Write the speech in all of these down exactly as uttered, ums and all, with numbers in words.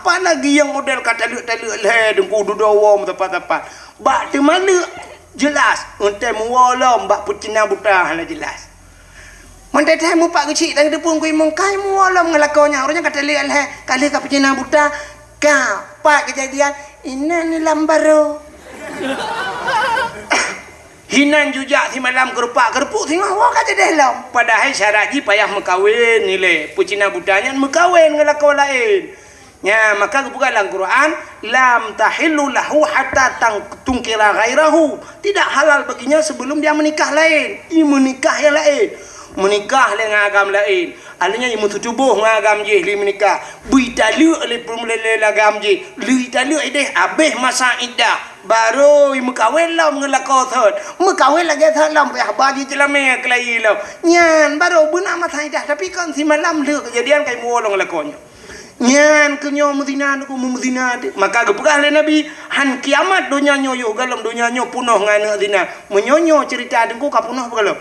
Apalagi nyang model ka taleuek-taleuek lhèe, Teungku, dudoe woe meusapat-sapat. Bak teuma leuek jeulaih, eunteuk meuwoe lom bak peucina buta hana jeulaih. Meuntèe-tèe mupat geuchik dan geuteupeue Teungku Imum, ka meuwoe lom ngon lakoe nyan. Ureueng nyan ka taleuek lhèe, ka lheueh ka peucina buta, ka pat keujadian, inan lam barô. Hinan jujak simalam keurupak-keurupuek singoh woe ka jadeh lom. Padahai syarat jih payah meukawen ilèe. Peucina buta nyan meukawen ngon lakoe laén. Nya, maka geupeugah lam Quran, "Lam tahillu lahu hatta tang-, tangkiha ghairahu." Tidak halal baginya sebelum dia menikah laén. I meunikah nyang laén. Meunikah lé ngon agam laén. Alèh nyan i meuseutubôh ngon agam jih lé meunikah. Beu italeuek lé peum-, lé, lé agam jih. Lé italeuek ideh, abéh masa iddah. Barô i meukawen lom ngon lakoe sot. Meukawen lagèe sot lom, payah ba jih jeulamèe keulayi lom. Nyan barô beuna masa iddah, tapi kon simalam lheueh keujadian ka i meuwoe lom ngon lakoe nyan. Nyan keu nyoe meuzina, Teungku, meuzina. Maka geupeugah lé Nabi, "Han kiamat donya nyoe yoh, gohlom donya nyoe peunoh ngon aneuk zina." Meunyoe nyoe ceurita, Teungku, ka peunoh beu gohlom?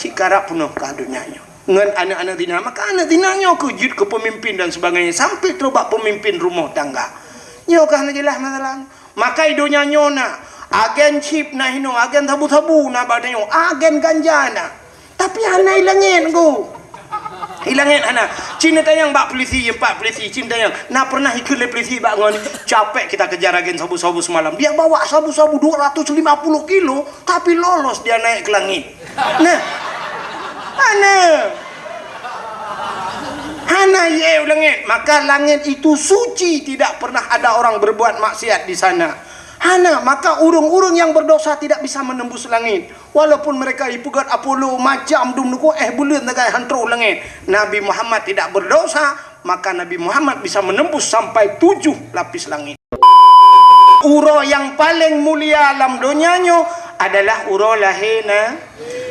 Cit karab peunoh ka donya nyoe ngon aneuk-aneuk zina. Maka aneuk zina nyoe keu jeuet keu peumimpin dan sebagainya, sampai trok bak peumimpin rumoh tangga. Nyoe ka hana jeulaih masalah. Maka i donya nyoe na agen chip, na hinoe agen sabu-sabu, na bak tanyoe agen ganja na. Tapi hana i langèt, Teungku. I langèt hana. Cit neutanyong bak polisi, pat polisi, cit neutanyong. Na pernah ikheun lé polisi bak ngon, "Capek kita kejar agen sabu-sabu semalam. Dia bawa sabu-sabu dua ratus lima puluh kilo, tapi lolos dia naik ke langit." Nah. Hana. Hana ié u langèt. Maka langèt itu suci, tidak pernah ada orang berbuat maksiat di sana. Hana, maka ureueng-ureueng nyang berdosa tidak bisa menembus langit. Walaupun mereka ipeugöt Apollo macam dum nuku, eh, buleuen sagai han troh u langèt. Nabi Muhammad tidak berdosa, maka Nabi Muhammad bisa menembus sampai tujuh lapis langit. Uroe nyang paleng mulia lam donya nyoe adalah uroe lahé na-,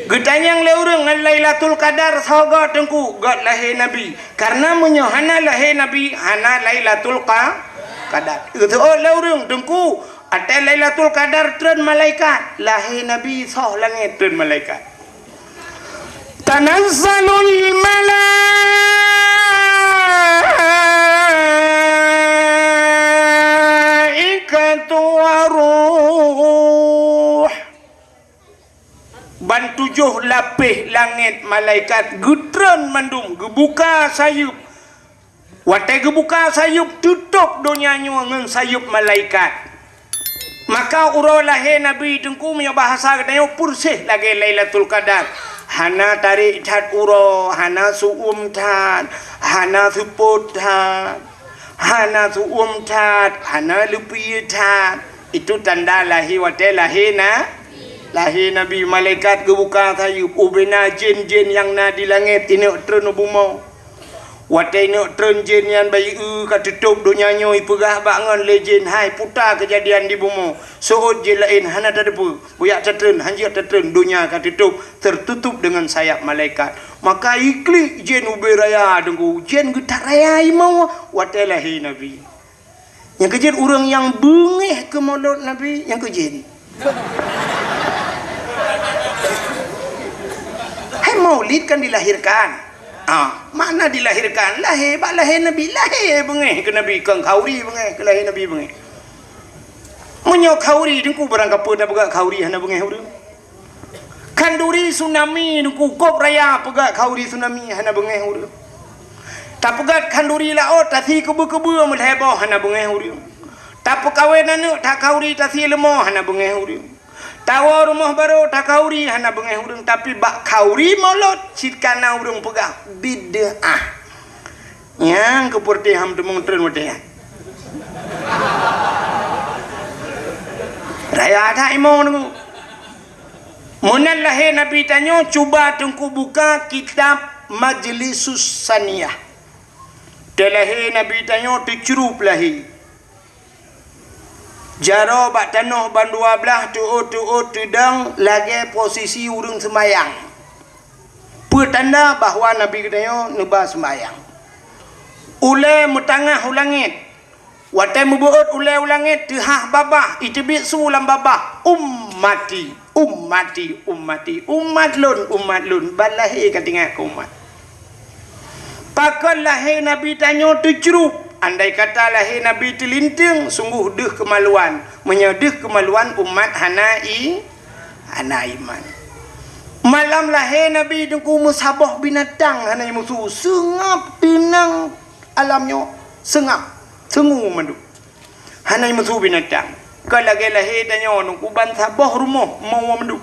geutanyong lé ureueng ngon Lailatul Qadar soe göt, Teungku, göt lahé Nabi. Karena meunyoe hana lahé Nabi, hana Lailatul Qa-, Qadar. Geuseuôt lé ureueng, Teungku, watèe Lailatul Qadar treun malaikat, lahé Nabi soh langèt treun malaikat. Tanazzalul malaikatu waruh. Ban tujoh lapéh langèt malaikat geutreun mandum, geubuka sayeuep. Watèe geubuka sayeuep, teutôb donya nyoe ngon sayeuep malaikat. Maka uroe lahé Nabi, Teungku, meunyoe bahasa geutanyoe, peureséh lagèe Lailatul Qadar. Hana tarék that uroe, hana seu-uem that, hana seupôt that, hana seu-uem that, hana leupie that. Itu tanda lahé, watèe lahé na-, lahé Nabi. Malaikat geubuka sayeuep, ubena jén-jén nyang na di langèt, ineuk treun u bumoe. Watèe ineuk treun jén nyan bayeue ka teutôb donya nyoe, ipeugah bak ngon lé jén, "Hai, puta keujadian di bumoe. Seuôt jén laén hana tateupeue. Bujak tatreun, hanjeuet tatreun, donya ka teutôb, tertutup dengan sayap malaikat." Maka iklik jén ubé raya, Teungku. Jén geutat raya imoe watèe lahé Nabi. Nyang keujeuet ureueng nyang beungèh keu molot Nabi, nyang keujeuet. Hai, maulid kan dilahirkan. Ah, makna dilahirkan, lahé, bak lahé Nabi, lahé beungèh keu Nabi, kon khanduri beungèh, keu lahé Nabi beungèh. Meunyoe khanduri, Teungku, barang kapeue na peugah khanduri hana beungèh ureueng. Khanduri tsunami, Teungku, kôb raya peugah khanduri tsunami hana beungèh ureueng. Tapeugöt khanduri laôt, tasi keubeu-keubeu meulhèe boh hana beungèh ureueng. Tapeukawen aneuk, takhanduri tasi leumo hana beungèh ureueng. Tawoe rumoh barô, takhanduri hana beungèh ureueng, tapi bak khanduri molot cit ka na ureueng peugah bid'ah. Nyang keupeureuté han meuteumèe treun watèe nyan. Raya that imoe, Teungku. Meunan lahé Nabi tanyoe, cuba Teungku buka kitab Majlisus Saniyah. Teulahé Nabi tanyoe teucrup lahé. Jaroe bak tanoh bandua blaih, teuôt-teuôt teudong lagèe posisi ureueng seumayang. Peue tanda bahwa Nabi geutanyoe neuba seumayang. Ulèe meutangah u langèt. Watèe meubeuôt ulèe u langèt, teuhah babah, iteubiet su lam babah, "Ummati, ummati, ummati, umat lôn, umat lôn." Ban lahé ka teuingat keu umat. Pakon lahé Nabi tanyoe teucrup? Andai kata lahé Nabi teulinteung, sungguh deuh keumaluan. Meunyoe deuh keumaluan, umat hana i-, hana iman. Malam lahé Nabi Teungku meusaboh binatang hana meusu, seungab teunang alam nyoe, seungab, seungue mandum. Hana meusu binatang. Ka lagée lahé tanyoe nungku ban saboh rumoh meuwoe mandum.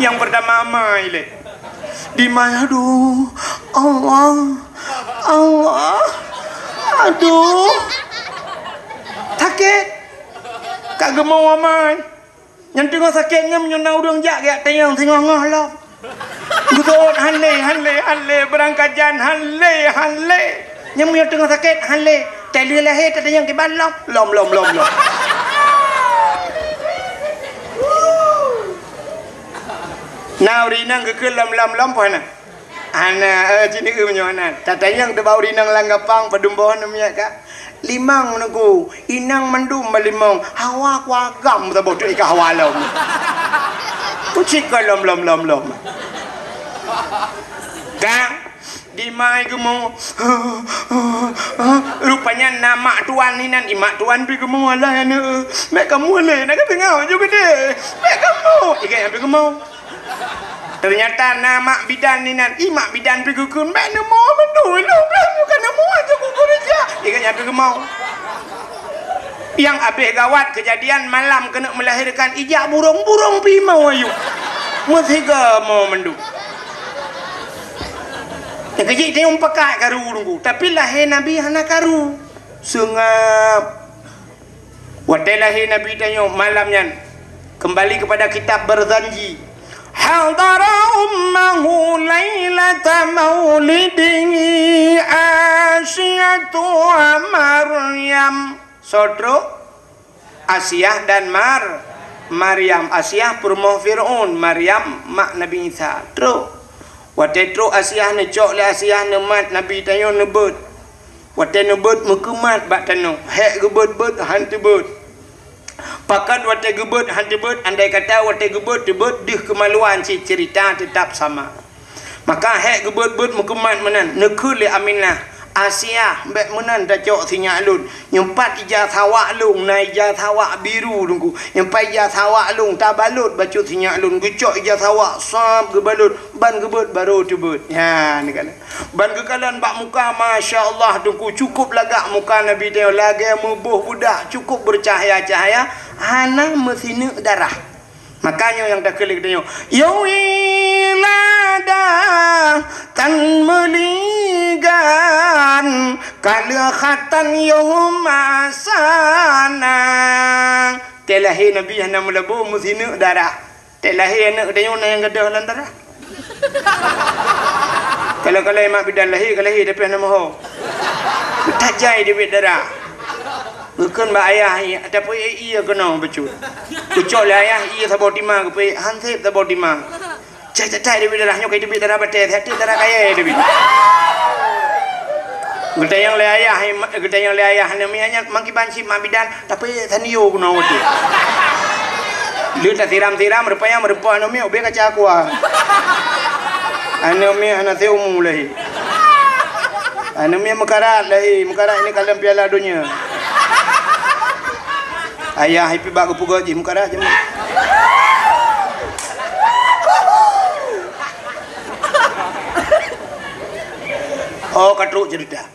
Nyang peurtama amai lé. Dimai, aduh, Allah, Allah, aduh. Sakét. Ka geumeuwoe amai. Nyang teungoh sakét nyan meunyoe na ureuëng jak geujak tanyong singoh-ngoh lom. Geuseuôt han lé, han lé, han lé, beurangkat jan han lé, han lé. Nyang meunyoe teungoh sakét han lé, tai lheueh lahé tatanyong kiban lom, lom, lom, lom, lom. Na ureuëng inong geukheun lom, lom, lom, peue hana? Hana, eh, jineuk meunyoe hana. Tatanyong teuh bak ureuëng inong lam gapang, padum boh neumiet ka. Limong nungku, inong mandum meulimong, hawa kuagam saboh tu ika hawa lom. Kucik ka lom, lom, lom, lom. Ka, dimai geumo. Rupanya na mak tuan inan, i mak tuan pi geumo, alah aneuk. Mek kamoe lé, na ka teungoh ju geude. Mek kamoe, ikat nyang pi geumo. Teunyata na mak bidan inan, i mak bidan pi geukheun, "Mek neumoe mandum, lôn blah muka neumoe aja kuku reja." Ikat nyang pi geumo. Nyang abéh gawat keujadian malam keuneuk meulahérkan ijak burong-burong pi moe ayue. Meusiga moe mandum. Nyang keujih teunyong pakat karu nunggu, tapi lahé Nabi hana karu. Seungab. Watée lahé Nabi tanyoe malam nyan, keumbali keupada kitab Barzanji. Hadara ummahu lailata maulidihi Asiyatu wa Maryam. Soe trok? Asiyah dan Mar-, Maryam. Asiyah peurumoh Fir'aun, Maryam mak Nabi Isa. Trok. Watée trok Asiyah neucok lé Asiyah neumat Nabi tanyoe neubeuet. Watée neubeuet meukeumat bak tanoh, hék geubeuet-beuet han teubeuet. Pakon watée geubeuet han teubeuet, andai kata watée geubeuet teubeuet deuh keumaluan cit ceurita teutap sama. Maka hék geubeuet-beuet meukeumat meunan, neukheun lé Aminah, "Asiyah, bék meunan tacok sinyak lôn. Nyoe pat ija sawak lôn, na ija sawak biru Teungku. Nyoe pat ija sawak lôn tabalot bacut sinyak lôn." Geucok ija sawak, sab geubalot, ban geubeuet barô teubeuet. Nyan, neukalon. Ban geukalon bak muka, masya Allah, Teungku, cukup lagak muka Nabi tanyoe, lagée meuboh beudak, cukup beucahya-cahya, hana meusineuk darah. Maka nyoe nyang takheun lé geutanyoe, "Ya wilada tan meuligan, ka lheueh khatan yoh masana." Tée lahé Nabi hana meulabô meusineuk darah. Tée lahé aneuëk geutanyoe na nyang gadôh lam darah. Kalau-kalau mak bidan lahé ka lahé tapi hana meuho. Tajai dibiet darah. Geukheun bak ayah, tapi ié keunoe bacut. Geucok lé ayah ié saboh tima geupeuék, han sép saboh tima. Cai tatai dibiet darah nyoe kai dibiet darah batée, hati darah kayée dibiet. Geutanyong lé ayah, geutanyong lé ayah, aneuk miet nyan makiban cit mak bidan, tapi tanio keunoe watée. Lheueh tasiram-siram, rupanya meureumpok aneuk miet ubé kaca aqua. Aneuk miet hana seumu lahé. Aneuk miet meukarat lahé, meukarat ini kalon piala donya. Ayah ipi bak geupeugah jih meukarat jih. Oh, ka trok cerita.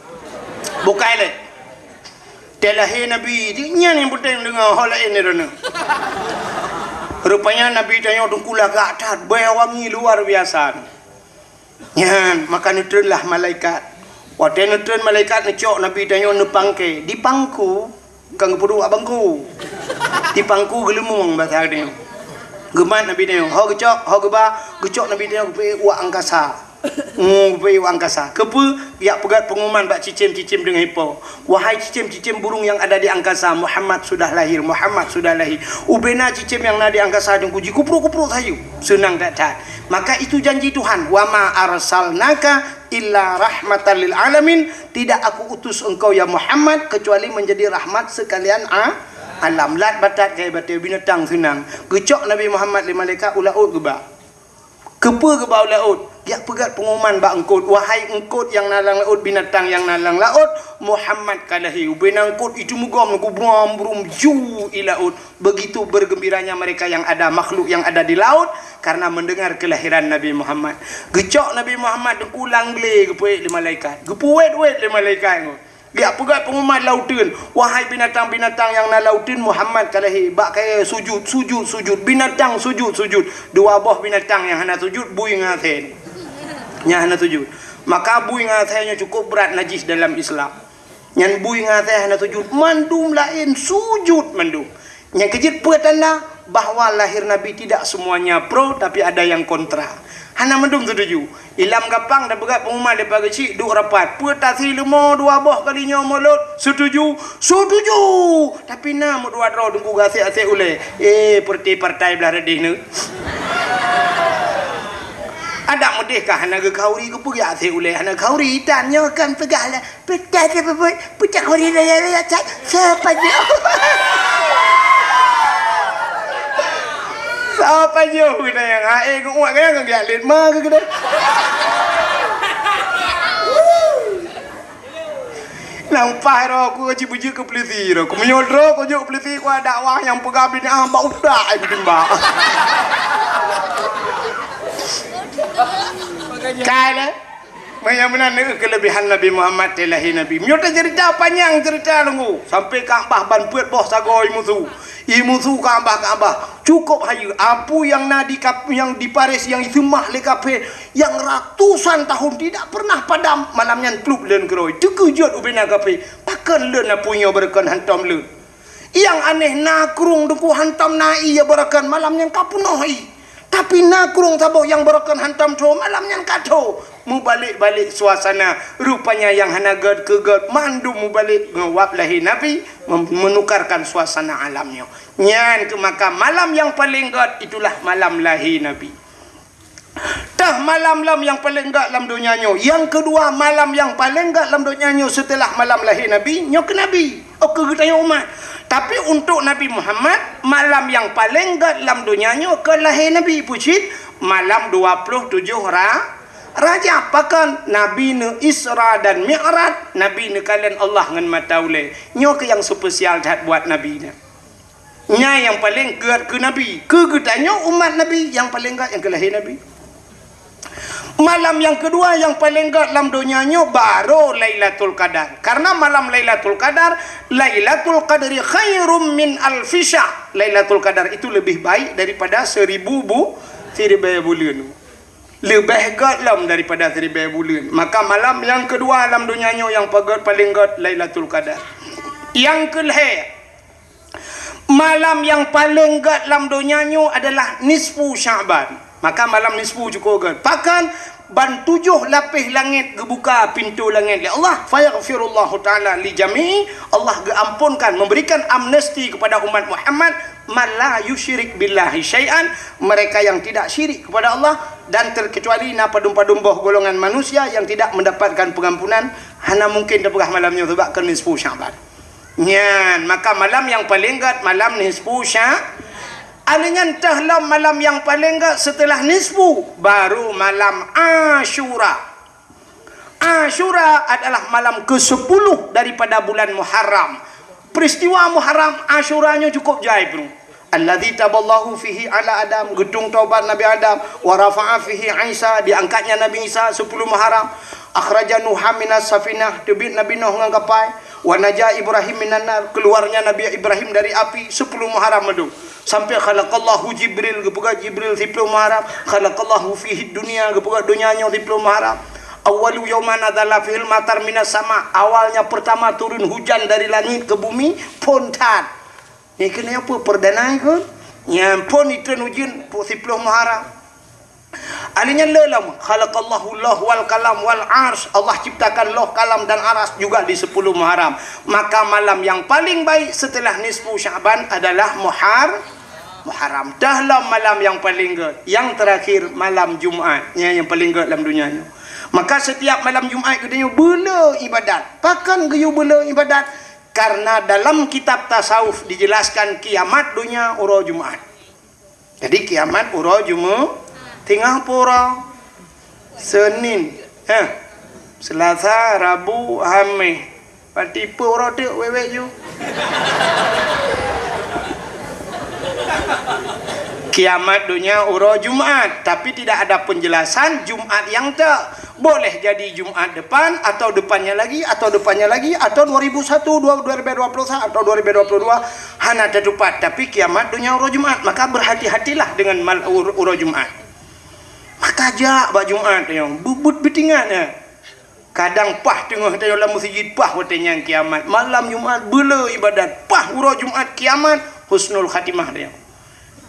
Bukai lé. Tée lahé Nabi, nyan nyang peunteng deungoe, ho laén droeneuh. Rupanya Nabi tanyoe Teungku lagak that, beuwangi luar biasa. Nyan, maka neutreunlah malaikat. Watée neutreun malaikat neucok Nabi tanyoe neupangke, dipangku, bukan geupeuduek bak bangku. Dipangku geuleumeung bahasa tanyoe. Geumat Nabi tanyoe, ho geucok, ho geuba, geucok Nabi tanyoe geupeuék u angkasa. Ngu, geupeuék u angkasa. Keupeue? Jak peugét peunguman bak cicém-cicém deungon ipo. Wahai cicém-cicém burung yang ada di angkasa, Muhammad sudah lahir, Muhammad sudah lahir. Ubena cicém nyang na di angkasa Teungku jikuprok-kuprok sayu. Seunang that-that. Maka itu janji Tuhan, "Wa ma arsalnaka illa rahmatan lil alamin." Tidak aku utus engkau ya Muhammad kecuali menjadi rahmat sekalian a-, alam. Lat batat kai batée binatang seunang. Geucok Nabi Muhammad lé malaikat u laôt geuba. Keupeue geubah u laôt? Geujak peugét peunguman bak eungkôt, "Wahai eungkôt nyang na lam laôt, binatang nyang na lam laôt, Muhammad ka lahé." Ubena eungkôt itu meugom, gubrom-brum ju i laôt. Begitu bergembiranya mereka yang ada, makhluk yang ada di laut, karena mendengar kelahiran Nabi Muhammad. Geucok Nabi Muhammad teungku lam glé, geupeuék lé malaikat. Geupeuwét-wét lé malaikat nyoe. Geujak peugét peunguman lam uteuen, "Wahai binatang-binatang nyang na lam uteuen, Muhammad ka lahé." Bak kayèe sujud, sujud, sujud. Binatang sujud, sujud. Dua boh binatang nyang hana sujud, bui ngon asèe. Nyang hana sujud. Maka bui ngon asèe nyoe cukup brat najis dalam Islam. Nyan bui ngon asèe hana sujud, mandum laén sujud mandum. Nyang keujeuet peue tanda bahwa lahir Nabi tidak semuanya pro, tapi ada yang kontra. Hana mandum setuju. Ilam gampang tapeugah peunguman leupah geuchik duek rapat. Peue tasi leumo dua boh kali nyoe mulod? Setuju? Setuju! Tapi na meudua droe teungku geuasèk-asèk ulèe. Eh, partai-partai blah reudeh nyoe. Adak meudeh ka hana geukhauri, keupeue geuasèk ulèe hana khauri? Tan nyoe kan peugah lah. Peucah dia bebuat, peucah kuri raya-raya cat. Siapa dia? Siapa dia? Kena yang hae ke uak kena ke giat lit ma ke kena. Nang pah ro aku ka cibujuk ke polisi ro. Ku meunyoe droe ku jok polisi ku ada dakwah nyang peugah bini ah bak utak ai bitimbak. Kai le. Meunan meunan neu keulebihan Nabi Muhammad teuh lahé Nabi. Meunyoe taceurita panyang ceurita teungku, sampai Ka'bah ban peuet boh sagoe imusu. Imusu Ka'bah, Ka'bah. Cukup hayeue. Apui nyang na di kap-, nyang di Paris nyang iseumah lé kafé nyang ratusan tahun tidak pernah padam, malam nyan plup lôn keudroe. Teukeujot ubena kafé. Pakon lôn apui nyoe beureukan hantom lôn? Nyang aneh na krueng teungku hantom na ié beureukan, malam nyan ka peunoh ié. Tapi na krueng saboh nyang beureukan hantom tho, malam nyan ka tho. Mubalek-balek suasana, rupanya nyang hana gèt keu gèt mandum mubalek ngon wab lahé Nabi mem-, menukarkan suasana alam nyoe. Nyan keuh maka malam nyang paleng gèt itulah malam lahé Nabi. Teuh malam lom nyang paleng gèt lam donya nyoe. Nyang keudua, malam nyang paleng gèt lam donya nyoe seuteulah malam lahé Nabi, nyoe keu Nabi. Oh, keu geutanyoe umat. Tapi untuk Nabi Muhammad, malam nyang paleng gèt lam donya nyoe keu lahé Nabi. Peue cit? Malam dua ploh tujoh Ra-, Rajab. Pakon? Nabi neu Isra dan Mi'raj, Nabi neukalon Allah ngon mata ulèe. Nyoe keuh nyang spesial that buat Nabi nyan. Nyan nyang paleng gèt keu Nabi. Keu geutanyoe umat Nabi, nyang paleng gèt nyang keu lahé Nabi. Malam nyang keudua nyang paleng gèt lam donya nyoe baru Lailatul Qadar. Karena malam Lailatul Qadar, Lailatul Qadri khairum min alfi syahr. Lailatul Qadar itu lebih baik daripada seribu bu-, siribèe buleuen. Leubeh gèt lom daripada siribèe buleuen. Maka malam nyang keudua lam donya nyoe nyang pagèt paleng gèt Lailatul Qadar. Nyang keu lhèe, malam nyang paleng gèt lam donya nyoe adalah nisfu Sya'ban. Maka malam nisfu cukup gèt. Pakon? Ban tujoh lapéh langèt geubuka pintoe langèt lé Allah. Fayaghfirullahu ta'ala li jami'i. Allah geuamponkan, memberikan amnesti kepada umat Muhammad, man la yusyrik billahi syai'an, mereka yang tidak syirik kepada Allah, dan terkecuali na padum-padum boh golongan manusia yang tidak mendapatkan pengampunan, hana mungkin tapeugah malam nyoe sabab keu nisfu Sya'ban. Nyan, maka malam nyang paleng gèt malam nisfu Sya-, alèh nyan teuh lom malam nyang paleng gèt seuteulah nisfu, baru malam Asyura. Asyura adalah malam kesepuluh daripada bulan Muharram. Peristiwa Muharram Asyura nyoe cukup jai, bro. Alladzi taballahu fihi ala Adam, geutung taubat Nabi Adam, wa rafa'a fihi Isa, diangkatnya Nabi Isa sepuluh Muharram, akhraja Nuha minas safinah, teubiet Nabi Nuh ngon kapai, wa naja Ibrahim minan nar, keluarnya Nabi Ibrahim dari api sepuluh Muharram meudu. Sampai khalaqallahu Jibril, geupeugah Jibril siploh Muharram, khalaqallahu fihi dunya, geupeugah donya nyoe siploh Muharram. Awwalu yauman nazala fihil matar minas sama, awalnya pertama turun hujan dari langit ke bumi, phon that. Nyan keuh nyan peue perdana ikôt? Nyan phon itreun ujeuen siploh Muharram. Alèh nyan le lom, khalaqallahu lauh wal qalam wal arsy. Allah ciptakan lauh, kalam dan aras juga di sepuluh Muharram. Maka malam yang paling baik setelah nisfu Sya'ban adalah Muhar-, Muharram. Teuh lom malam yang paling gèt. Yang terakhir malam Jumat. Nyan yang paling gèt lam donya nyoe. Maka setiap malam Jumat geutanyoe beuleu ibadat. Pakon geuyue beuleu ibadat? Karena dalam kitab tasawuf dijelaskan kiamat donya uroe Jumat. Jadi kiamat uroe Jumu-, Singoh pura Senin, eh, Selasa, Rabu, Hameh. Pati peu uroe teuk wék-wék ju. Kiamat donya uroe Jumat, tapi tidak ada penjelasan Jumat yang teuk. Boleh jadi Jumat depan atau depannya lagi atau depannya lagi atau dua ribu satu, dua, dua ribu dua puluh satu atau dua ribu dua puluh dua, hana tatupat. Tapi kiamat donya uroe Jumat, maka berhati-hatilah dengan mal-, ur-, uroe Jumat. Maka jak bak Jumat nyoe, beubuet beutingat nyan. Kadang paih teungoh tanyoe lam meuseujid, paih watée nyan kiamat. Malam Jumat beuleu ibadat, paih uroe Jumat kiamat, husnul khatimah tanyoe.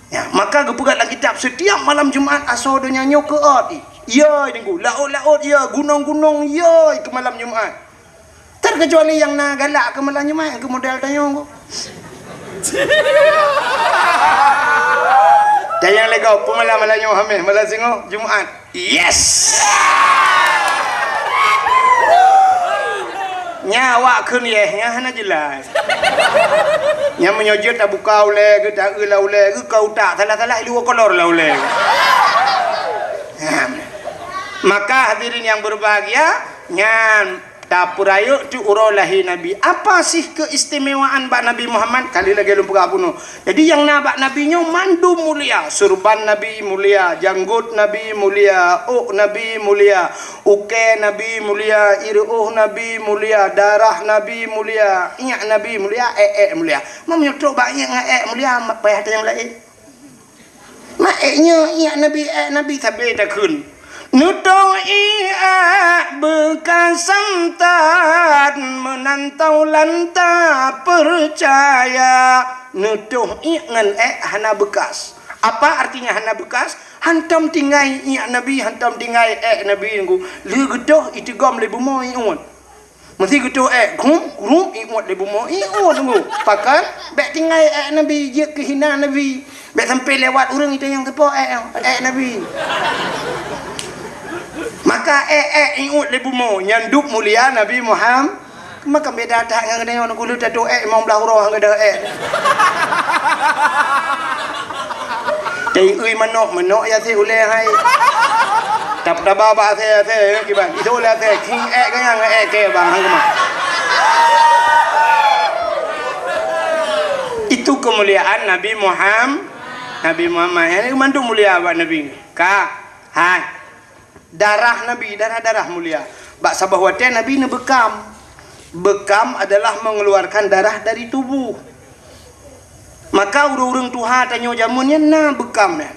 Ya, maka geupeugah lam kitab, setiap malam Jumat asoe donya nyoe keuôt. Ya, Teungku, laôt-laôt ya, gunong-gunong ya keu malam Jumat. Terkecuali nyang na galak keu malam Jumat, keu model tanyoe. Dan nyang lego, peu malam, malam nyoe Hameh, malam singoh Jumat. Yes! Nya awak kheun yes, nya hana jelas. Nya meunyoe jeuet tabuka ulée geuh, taeu lam ulée geuh, ka utak salah-salah, ilu kolor lam ulée geuh. Nah, maka hadirin yang berbahagia, nyan tapeurayeuk teuk uroe lahé Nabi. Apa sih keistimewaan bak Nabi Muhammad? Kali lagée lôn peugah bunoe. Jadi, nyang na bak Nabi nyoe mandum mulia. Surban Nabi mulia, janggot Nabi mulia, ôk Nabi mulia, ukée Nabi mulia, ireuôh Nabi mulia, darah Nabi mulia, iék Nabi mulia, ék-ék mulia. Meunyoe trok bak iék ngon ék mulia, payah tanyong laén. Mak ék nyoe, iék Nabi, ék Nabi, sabe takheun. Neutôh iék beukas santan, meunan taulan tapeucaya. Neutôh iék ngon ék hana beukas. Apa artinya hana beukas? Hantom tinggai iék Nabi, hantom tinggai ék Nabi nunggu. Lheueh geutôh, iteugom lé bumoe iék. Meusé geutôh ék, grum, grum, iék lé bumoe, iék nunggu. Pakon, bék tinggai ék Nabi, jeuet keu hina Nabi. Bék sampai lewat ureuëng itu nyang teupo ék, ék Nabi. Maka ék, ék, iék lé bumoe, nyan dub mulia Nabi Muhammad. Maka beda that ngon geutanyoe, nunggu lheueh tatoh ék, limong blaih uroe ngon geutanyoe ék. Teuiui manok, manok ya si ulée hai. Tap-, taba bak asée, asée, kiban. Itu ulée asée, king ék ganyang, ék ke bang, hang keumah. Itu kemuliaan Nabi Muhammad, Nabi Muhammad. Ini mandum mulia bak Nabi. Ka, hai. Darah Nabi, darah-darah mulia. Bak saboh watée Nabi neubeukam. Beukam adalah mengeluarkan darah dari tubuh. Maka ureuëng-ureuëng tuha tanyoe jameun nyan na beukam nyan.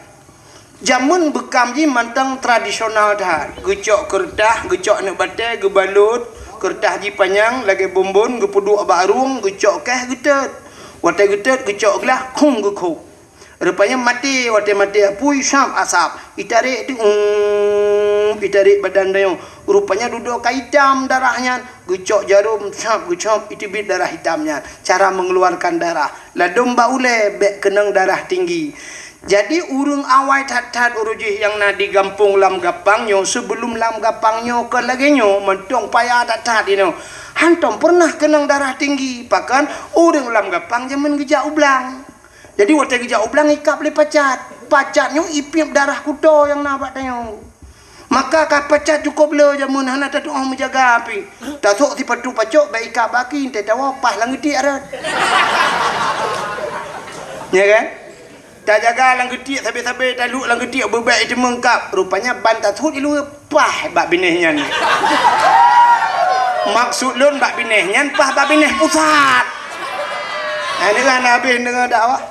Jameun beukam jih mantong tradisional that. Geucok keureutah, geucok aneuk batée, geubalot, keureutah jih panyang lagée bonbon, geupeuduek bak rueng, geucok keh, geutot. Watée geutot, geucok glah, khong geukhok. Rupanya maté, watée maté apui, sab asab. Itarek tu, um, itarek badan tanyoe. Rupanya dudoe ka itam darah nyan. Geucok jarom, sab, geucok, iteubiet darah itam nyan. Cara mengeluarkan darah. Ladom bak ulée, bék keunong darah tinggi. Jadi, ureuëng awai that-that uroe jih nyang na di gampông Lam Gapang nyoe, sebelum Lam Gapang nyoe kon lagée nyoe, mantong paya that-that inoe. Hantom pernah keunong darah tinggi, pakon ureuëng Lam Gapang jameun geujak u blang. Jadi, watée geujak u blang ikab lé pacat. Pacat nyoe ipiep darah kuto nyang na bak tanyoe. Maka ka pacat cukôp le jameun hana tatuoh meujaga pih. Tasok sipatu pacok bék ikab baki, teuh tawoe paih lam geutiek rot. Ya kan? Tajaga lam geutiek sabe-sabe, taluek lam geutiek beubék iteumeu kab. Rupanya ban tasut iluwa. Paih bak binéh nyan. Maksud lôn bak binéh nyan, paih bak binéh pusat. Nah, ini kan habéh deungoe dakwah.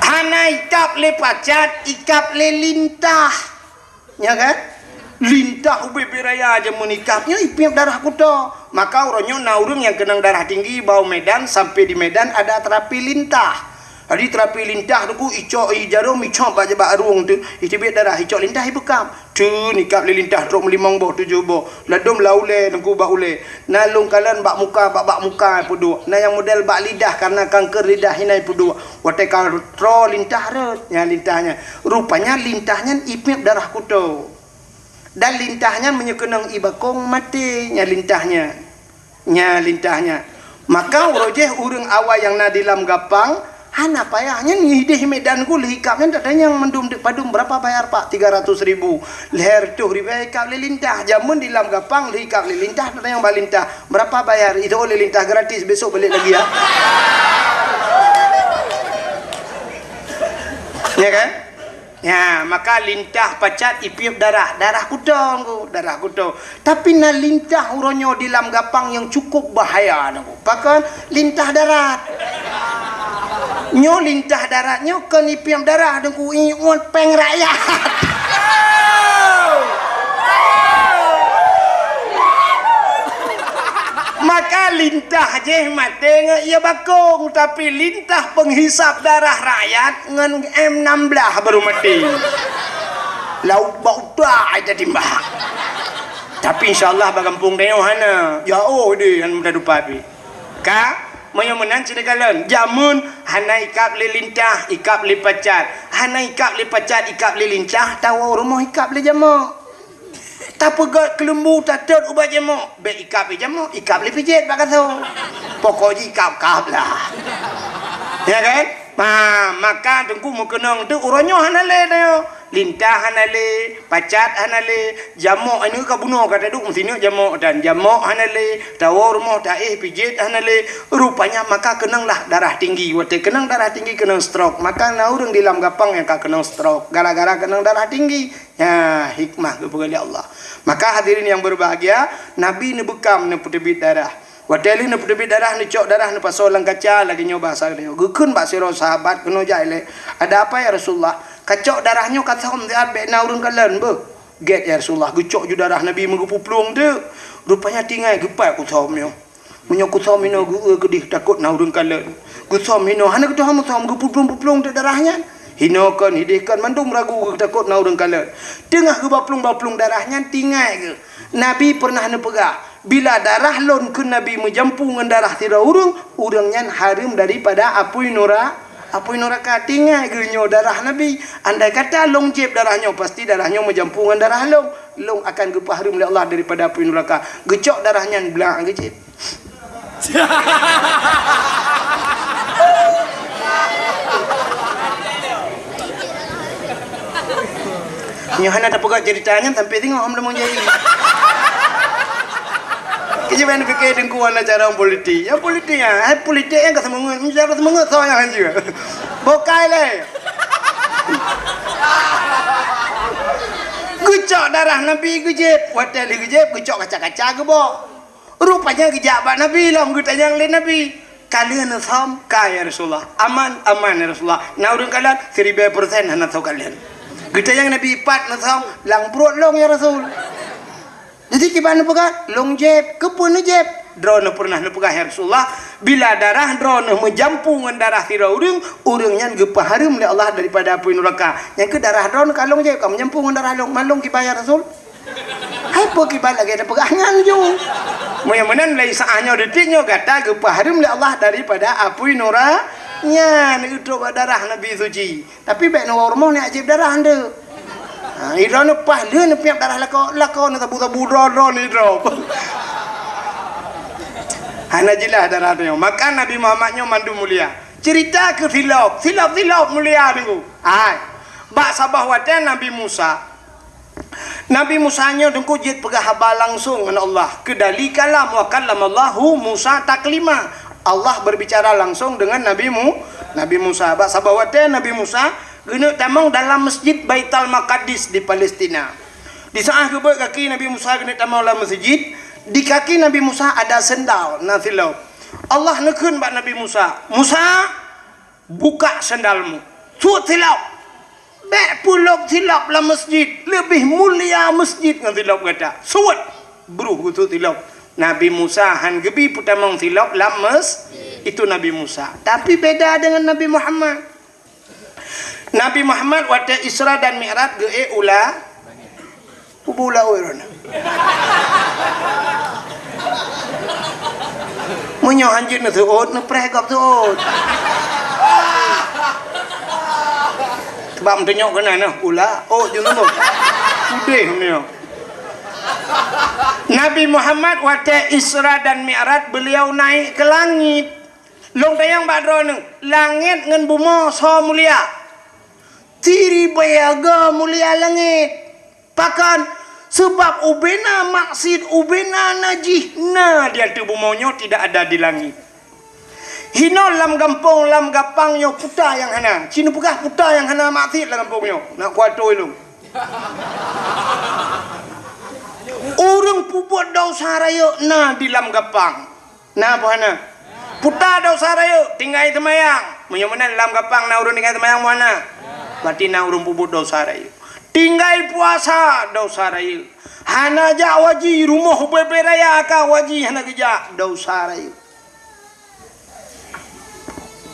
Hana ikab lé pacat, ikab lé lintah. Ya kan? Lintah ubé-bé raya aja meunikab, nyoe ipiep darah kuto. Maka uroe nyoe na ureuëng nyang keunong darah tinggi bak u Medan, sampai di Medan ada terapi lintah. Jadi terapi lintah tu ku icok i jarom, icok bak, bak rueng tu, iteubiet darah, icok lintah ibeukam. Tu nikab lé lintah trok meulimong boh, tujoh boh. Ladom lam ulée, teungku bak ulée. Na lôn kalon bak muka, bak, bak muka peuduek. Na nyang model bak lidah, karena kanker lidah hina peuduek. Watée ka troe lintah rot, nya lintah nyan. Rupanya lintah nyan ipiep darah kuto. Dan lintah nyan meunyoe keunong i bakong maté, nya lintah nyan. Nya lintah nyan. Maka uroe jih ureuëng awai nyang na di Lam Gapang, Hana payah nyan, idéh Medan ku lheuh ikab nyan tatanyong mandum deuk padum, "Berapa bayar, Pak?" "Tiga ratus ribu." Lhèe reutôh ribèe ikab lé lintah. Jameun di lam gapang lheuh ikab lé lintah, tatanyong bak lintah, "Berapa bayar?" Itu oleh lintah gratis, besok balik lagi ya. Ya kan? Ya, maka lintah pacat ipiep darah, darah kutong ku, darah kutong. Tapi na lintah uroe nyoe di lam gapang nyang cukup bahaya, Teungku. Pakon? Lintah darat. Nyoe lintah darat nyoe kon ipiep darah, Teungku, iuet péng rakyat. Maka lintah jih maté ngon ie bakong, tapi lintah penghisap darah rakyat ngon M enam belas baru maté. Lauk bak utak ai tatimbak. Tapi insya Allah bak gampông tanyoe hana. Ya oh deh, hana mudah lupa pi. Ka, meunyoe meunan cit kalon, jameun hana ikab lé lintah, ikab lé pacat. Hana ikab lé pacat, ikab lé lintah, tawoe rumoh ikab lé jamok. Tapeugöt keuleumbu, tatot ubak jamok. Bèk ikab lé jamok, ikab lé pijet bak gasoe. Pokok jih ikab-kab lah. Ya kan? Ha, maka Teungku meukeunong tu uroe nyoe hana lé tanyoe. Lintah hana lé, pacat hana lé, jamok inoe ka bunoe ka taduek meusineuk jamok dan jamok hana lé, tawoe rumoh taéh pijet hana lé. Rupanya maka keunonglah darah tinggi. Watèe keunong darah tinggi keunong stroke. Maka na ureueng di lam gapang nyang ka keunong stroke gara-gara keunong darah tinggi. Ya, hikmah geupeugah lé Allah. Maka hadirin yang berbahagia, Nabi neubeukam neupeuteubiet darah. Watèe lheueh neupeuteubiet darah, neucok darah, neupasoe lam kaca, lagèe nyoe bahasa geutanyoe. Geukheun bak sidroe sahabat keunoe jak ilèe, "Ada apa ya Rasulullah? Kacok darah nyoe ka thom siat, bèk na ureueng kalon beuh." "Gèt ya Rasulullah, geucok ju darah Nabi meugeupuplueng teuk. Rupanya tinggai geupat kuthom nyoe. Meunyoe kuthom inoe geu-eu keudeh takot na ureueng kalon. Kuthom inoe hana geutuha meuthom, geupuplueng-puplueng teuk darah nyan. Inoe kon, idéh kon, mandum ragu geutakot na ureueng kalon. Teungoh geubaplueng-baplueng darah nyan, tinggai geuh. Nabi peureunah neupeugah, 'Bila darah lôn,' kheun Nabi, 'meujampu ngon darah sidroe ureueng, ureueng nyan hareuem daripada apui nura-, apui nuraka.' Tinggai geuh nyoe darah Nabi. Andai kata lôn jieb darah nyoe, pasti darah nyoe meujampu ngon darah lôn. Lôn akan geupeuhareuem lé Allah daripada apui nuraka." Geucok darah nyan, blak geujieb. Nyoe hana tapeugah cerita nyan sampai singoh hom lamong jai. Keujeuet bèk neupiké Teungku hana cara politik. Ya politik nyan, hai politik nyan ka seumeungeut, cara seumeungeut soe nyang hanjeuet. Bokai lé. Geucok darah Nabi geujieb, watèe lheueh geujieb geucok kaca-kaca geubok. Rupanya geujak bak Nabi lom geutanyong lé Nabi, "Ka lheueh neuthom?" "Ka ya Rasulullah." "Aman?" "Aman ya Rasulullah." "Na ureueng kalon?" "Siribèe persen hana soe kalon." Geutanyong Nabi, "Pat neuthom?" "Lam pruet lôn ya Rasul." Jadi kiban neupeugah, "Lôn jieb." "Keupeue neujieb?" "Droeneuh peureunah neupeugah ya Rasulullah, 'Bila darah droeneuh meujampu ngon darah sidroe ureueng, ureueng nyan geupeuhareuem lé Allah daripada apui nuraka.' Nyan keuh darah droeneuh ka lôn jieb, ka meujampu ngon darah lôn, man lôn kiban ya Rasul." Hai peue kiban lagèe tapeugah nyan ju. Meunyoe meunan lé saát nyoe detik nyoe gata geupeuhareuem lé Allah daripada apui nura-, nyan, neutrok bak darah Nabi suci. Tapi bèk neuwoe rumoh neujieb darah nteuk. Ha, idroeneuh paih lheueh neupiep darah lakoe, lakoe neusabu-sabu droe-droe nidroe. Hana jeulaih darah nyoe. Maka Nabi Muhammad nyoe mandum mulia. Cerita keu silop, silop-silop mulia Teungku. Hai. Bak saboh watèe Nabi Musa, Nabi Musa nyoe Teungku jeuet peugah haba langsong ngon Allah. Keudali kalam, wa kallamallahu Musa taklima. Allah berbicara langsung dengan Nabi Mu-, Nabi Musa. Bak saboh watèe Nabi Musa geuneuk tamong dalam Masjid Baitul Maqdis di Palestina. Di saát geubeuet kaki Nabi Musa geuneuk tamong lam masjid, di kaki Nabi Musa ada sendal, na silop. Allah neukheun bak Nabi Musa, "Musa, buka sendalmu. Suet silop. Bèk peulop silop lam masjid. Leubeh mulia masjid ngon silop gata. Suet." Bruh geusuet silop. Nabi Musa han geubi peutamong silop lam mes-, itu Nabi Musa. Tapi beda dengan Nabi Muhammad. Nabi Muhammad watèe Isra dan Mi'raj geuék u la-, Kubu laôt droeneuh. Meunyoe hanjeuet neuseuôt, neupreh gob seuôt. Sebab meutunyok keunan nyoe, u laôt jeuet nyoe. Udeh nyoe. Nabi Muhammad watèe Isra dan Mi'raj, beliau naik ke langit. Lôn tanyong bak droeneuh, langét ngon bumoe soe mulia? Siribèe aga mulia langét. Pakon? Sabab ubena maksiet, ubena najih na di ateueh bumoe nyoe, tidak ada di langét. Hinoe lam gampông, lam gapang nyoe puta nyang hana. Ci neupeugah puta nyang hana maksiet lam gampông nyoe. Nak kuatôi lôn. Ureuëng peubuet desya rayeuk na di lam gapang. Na peue hana? Puta desya rayeuk, tinggai seumayang. Meunyoe meunan lam gapang na ureuëng tinggai seumayang, peue hana? Berarti na ureuëng peubuet desya rayeuk. Tinggai puasa, desya rayeuk. Hana jak haji, rumoh ubé-bé raya ka haji hana geujak, desya rayeuk.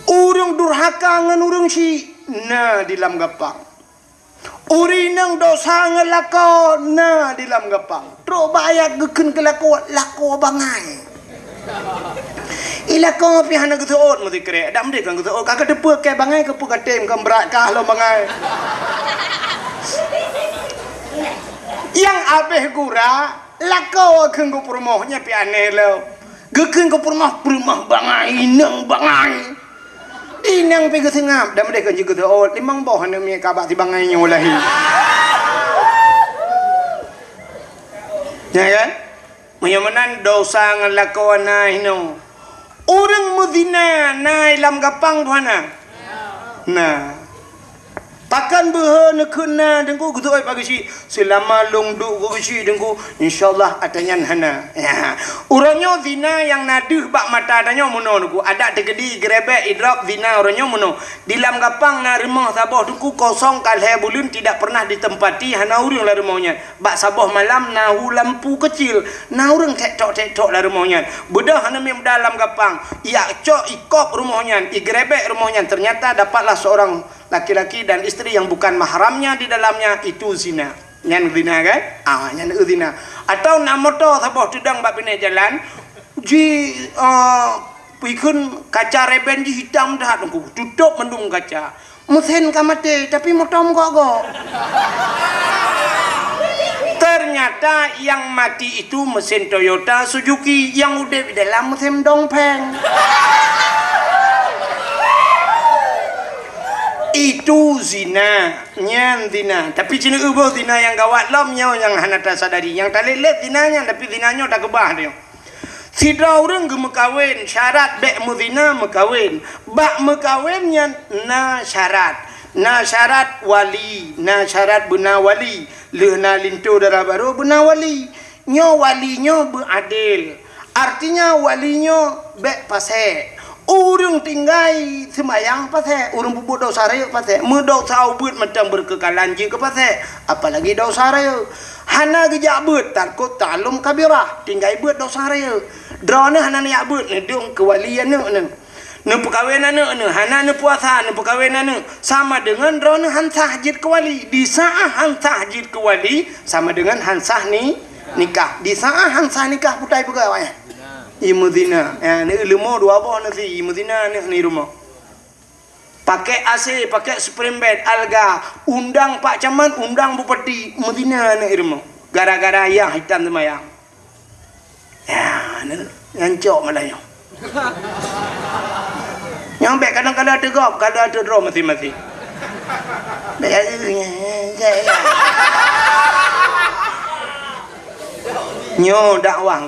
Ureuëng durhaka ngon ureuëng syik na di lam gapang. Ureuëng inong desya ngon lakoe na di lam gapang. Trok bak ayat geukheun keu lakoe, lakoe bangai. I lakoe pih hana geuseuôt meusikrek. Dak meudeh kan geuseuôt, ka geuteupeue keu bangai keupeue ka tem, ka brat kah lom bangai. Nyang abéh gura, lakoe kheun geupeurumoh, nyan pih aneh lom. Geukheun geupeurumoh, peurumoh bangai, inong bangai. Inong pih geuseungab, dak meudeh kan jeuet geuseuôt, limong boh aneuk miet ka bak si bangai nyoe lahé. Ya kan? Meunyoe meunan desya ngon lakoe na hinoe. Ureuëng meuzina na i lam gapang peue hana? Na. Pakon beuhe neukheun na Teungku, geuseuôt bak geuchik? Seulama lôn duek bak geuchik Teungku, insya Allah ata nyan hana. Ya. Uroe nyoe zina nyang na deuh bak mata tanyoe meunoe Teungku. Adak teukeudi, geurebek, idrop, zina uroe nyoe meunoe. Di lam gapang na rumoh saboh Teungku kosong ka lhée buleuen tidak pernah ditempati, hana ureuëng lam rumoh nyan. Bak saboh malam na hu lampu keucil, na ureuëng tek-tok-tek-tok lam rumoh nyan. Beudôh aneuk miet muda lam gapang, ijak cok, ikop rumoh nyan, igeurebek rumoh nyan, ternyata dapatlah seorang laki-laki dan isteri yang bukan mahramnya di dalamnya, itu zina. Nyan zina kan? Ah, nyan zina. Atau na moto saboh teudong bak binéh jalan, ji, ah, peue kheun kaca reben jih itam that Teungku, tutôp mandum kaca. Meusén ka maté, tapi moto meugok-gok. Ternyata yang mati itu mesin Toyota Suzuki, yang udeb di dalam mesin Dongfeng. Itu zina, nyan zina. Tapi ci neuboh zina nyang gawat lom nyoe nyang hana tasadari. Nyang talét-lét zina nyan, tapi zina nyoe takeubah nyoe. Sidroe ureuëng geumeukawen, syarat bék meuzina meukawen. Bak meukawen nyan na syarat. Na syarat wali, na syarat beuna wali. Lheueh na linto dara barô beuna wali. Nyoe wali nyoe beuadil. Artinya wali nyoe bék pasék. Ureuëng tinggai seumayang pasék, ureuëng peubuet desya rayeuk pasék. Meudesya ubeuet mantong beukeukalan jeuet keu pasék, apalagi desya rayeuk. Hana geujak beuet, takot ta'allum kabirah, tinggai beuet desya rayeuk. Droeneuh hana neujak beuet, neudong keu wali aneuk neuh. Neupeukawen aneuk neuh, hana neupuasa, neupeukawen aneuk. Sama deungon droeneuh han sah jeuet keu wali. Di saát han sah jeuet keu wali, sama deungon han sah ni, nikah. Di saát han sah nikah, putai peugah awaknyan. Imeuzina. Ya, neuleumô dua boh neusi, imeuzina aneuk ni rumoh. Pakai A C, pakai spring bed, alga, undang Pak Camat, undang Bupati, meuzina aneuk i rumoh. Gara-gara yah itam seumayang. Ya, nyan cok malah nyoe. Nyang bék kadang-kadang teugop, kadang teudroe maséng-maséng. Bék, nyoe dakwah.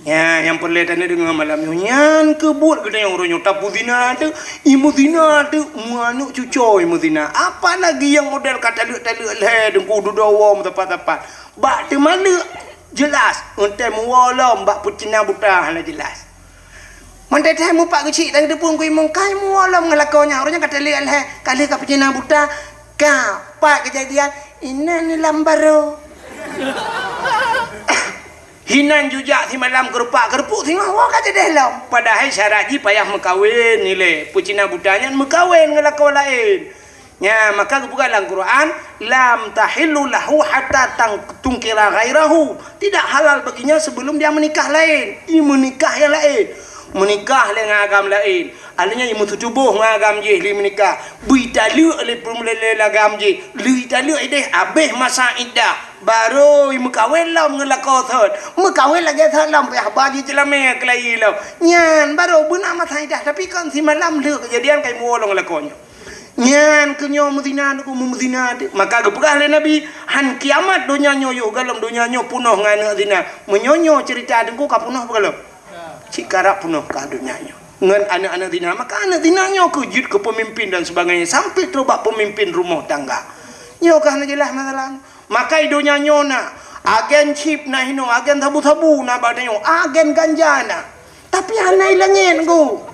Ya, nyang peureulée taneuk deungoe malam nyoe, nyan keuh buet geutanyoe uroe nyoe, tapeuzina teuk, imeuzina teuk, meuaneuk cucoe imeuzina. Apalagi nyang model ka taleuek-taleuek lhée, Teungku, dudoe woe meusapat-sapat. Bak teumaleuek, jeulaih, euntée meuwoe lom bak peucina buta hana jeulaih. Mantong teuh mupat geuchik dan geuteupeue kui mungkai meuwoe lom ngon lakoe nyan, uroe nyan ka taleuek lhée, ka lheueh ka peucina buta, ka pat keujadian, inan lam barô. Hinan jujak simalam keurupak-keurupuek singoh woe ka jadeh lom. Padahai syarat jih payah meukawen ilée. Peucina buta nyan meukawen ngon lakoe laén. Nya, maka geupeugah lam Quran, "Lam tahillu lahu hatta tang-, tunkira ghairahu." Tidak halal baginya sebelum dia menikah lain. I meunikah nyang laén. Meunikah lé ngon agam laén. Alèh nyan imeuseutuboh ngon agam jih lé meunikah. Beu italeuek lé peureumeulée lé agam jih. Lheueh italeuek ideh, abéh masa iddah. Barô imeukawen lom ngon lakoe thon. Meukawen lagée thon lom, payah ba jiceulamé keulayi lom. Nyan barô beuna masa iddah, tapi kon simalam lheueh keujadian ka imuwoe lom ngon lakoe nyoe. Nyan keuh nyoe meuzina, Teungku, meuzina teuh. Maka geupeugah lé Nabi, "Han kiamat donya nyoe yoh galom donya nyoe peunoh ngon aneuëk zina." Meunyoe nyoe ceurita, Teungku, ka peunoh peue galom? Cit karab peunoh ka donya nyoe ngon aneuëk-aneuëk zina. Maka aneuëk zina nyoe keuh jeuet keu peumimpin dan sebagainya, sampai trok bak peumimpin rumoh tangga. Nyoe ka hana jeulaih masalah. Maka i donya nyoe na agen chip na hinoe, agen sabu-sabu na bak tanyoe, agen ganja na. Tapi hana i langét, Teungku.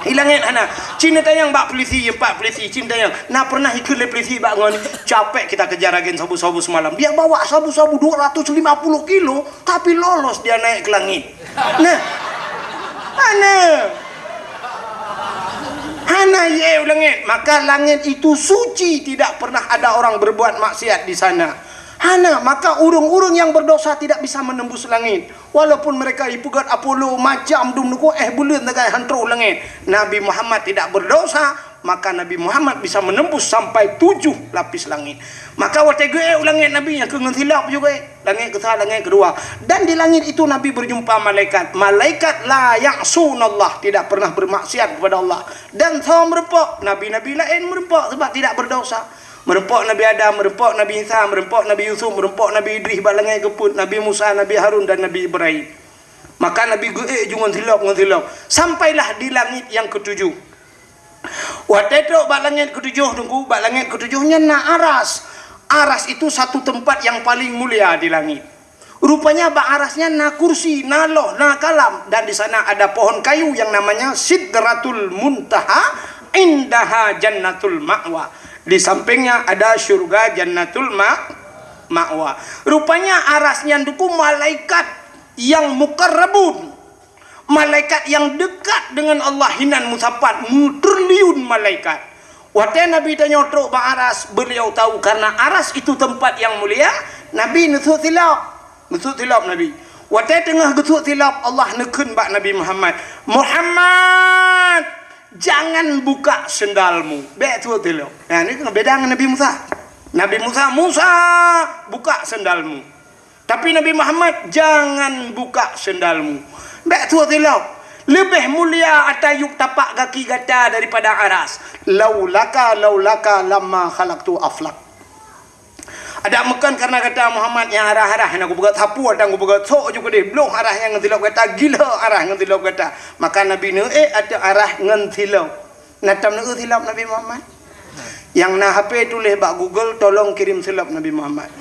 I langét hana. Cit neutanyong bak polisi, empat polisi, cit neutanyong. Na pernah ikheun lé polisi bak ngon, "Capek kita kejar agen sabu-sabu semalam. Dia bawa sabu-sabu dua ratus lima puluh kilo, tapi lolos dia naik ke langit." Nah. Hana. Hana i u langét. Maka langét itu suci, tidak pernah ada orang berbuat maksiat di sana. Hana, maka ureuëng-ureuëng nyang berdosa tidak bisa menembus langit. Walaupun mereka ipeugét Apollo macam dum nuku éh buleuen sagai han trok u langét. Nabi Muhammad tidak berdosa, maka Nabi Muhammad bisa menembus sampai tujuh lapis langit. Maka watée geuék u langét Nabi nyang keu ngon silop juga ék. Langét keusa, langét keudua. Dan di langit itu Nabi berjumpa malaikat. Malaikat la ya'sunallah, tidak pernah bermaksiat kepada Allah. Dan soe meureumpok, nabi-nabi laén meureumpok sebab tidak berdosa. Meureumpok Nabi Adam, meureumpok Nabi Isa, meureumpok Nabi Yusuf, meureumpok Nabi Idris bak langét geupeuet, Nabi Musa, Nabi Harun dan Nabi Ibrahim. Maka Nabi geuék ju ngon silop, ngon silop. Sampailah di langit yang ketujuh. Watée trok bak langét ketujoh, Teungku, bak langét ketujoh nyan na aras. Aras itu satu tempat yang paling mulia di langit. Rupanya bak aras nyan na kursi, na loh, na kalam, dan di sana ada pohon kayu yang namanya Sidratul Muntaha, indaha Jannatul Ma'wa. Di sampingnya ada syurga Jannatul Ma-, Ma'wa. Rupanya aras nyan, Teungku, malaikat yang mukarrabun. Malaikat yang dekat dengan Allah hinan meusapat, meutriliun malaikat. Watée Nabi tanyoe trok bak aras, beliau tahu karena aras itu tempat yang mulia, Nabi neusut silop. Neusut silop Nabi. Watée teungoh geusut silop, Allah neukheun bak Nabi Muhammad, "Muhammad, jangan buka sendalmu." Bék sut silop. Nah, ni beda ngon Nabi Musa. Nabi Musa, "Musa, buka sendalmu." Tapi Nabi Muhammad, "Jangan buka sendalmu." Bék sut silop. Leubeh mulia ata yup tapak gaki gata daripada aras. "Laulaka, laulaka lamma khalaqtu aflak." Adak meukon karena gata Muhammad nyang arah-arah nyang kupeugah sapu atang kupeugah sok ju keudeh bloh arah nyang ngon silop gata, gila arah ngon silop gata. Maka Nabi neuék ateueh arah ngon silop. Na tom neuék silop Nabi Muhammad? Nyang na H P tuléh bak Google, "Tolong kirim silop Nabi Muhammad."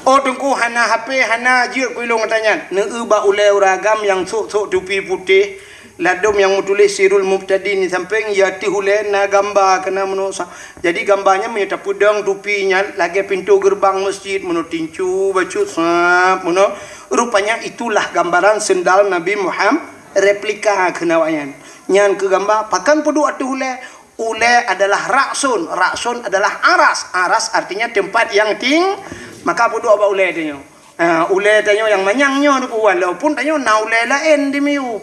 Oh, Teungku hana H P, hana jeuet ku ilong tanyan. Neuék bak ulée uragam nyang sok-sok tupi putéh, ladom nyang meutuléh Sirul Mubtadin di sampéng, ya teuh ulée na gamba keunan meunoe sa-, jadi gamba nyan meunyoe tapeudong tupi nyan lagée pintoe geureubang meuseujid meunoe tincu bacut sab meunoe. Rupanya itulah gambaran seundal Nabi Muhammad, replika keunan awaknyan. Nyan keu gamba, pakon peuduek ateueh ulée? Ulée adalah rakson, rakson adalah aras. Aras artinya tempat yang ting-, maka peuduek bak ulée tanyoe. Ha, ulée tanyoe nyang manyang nyoe Teungku, walaupun tanyoe na ulée laén di miyueb.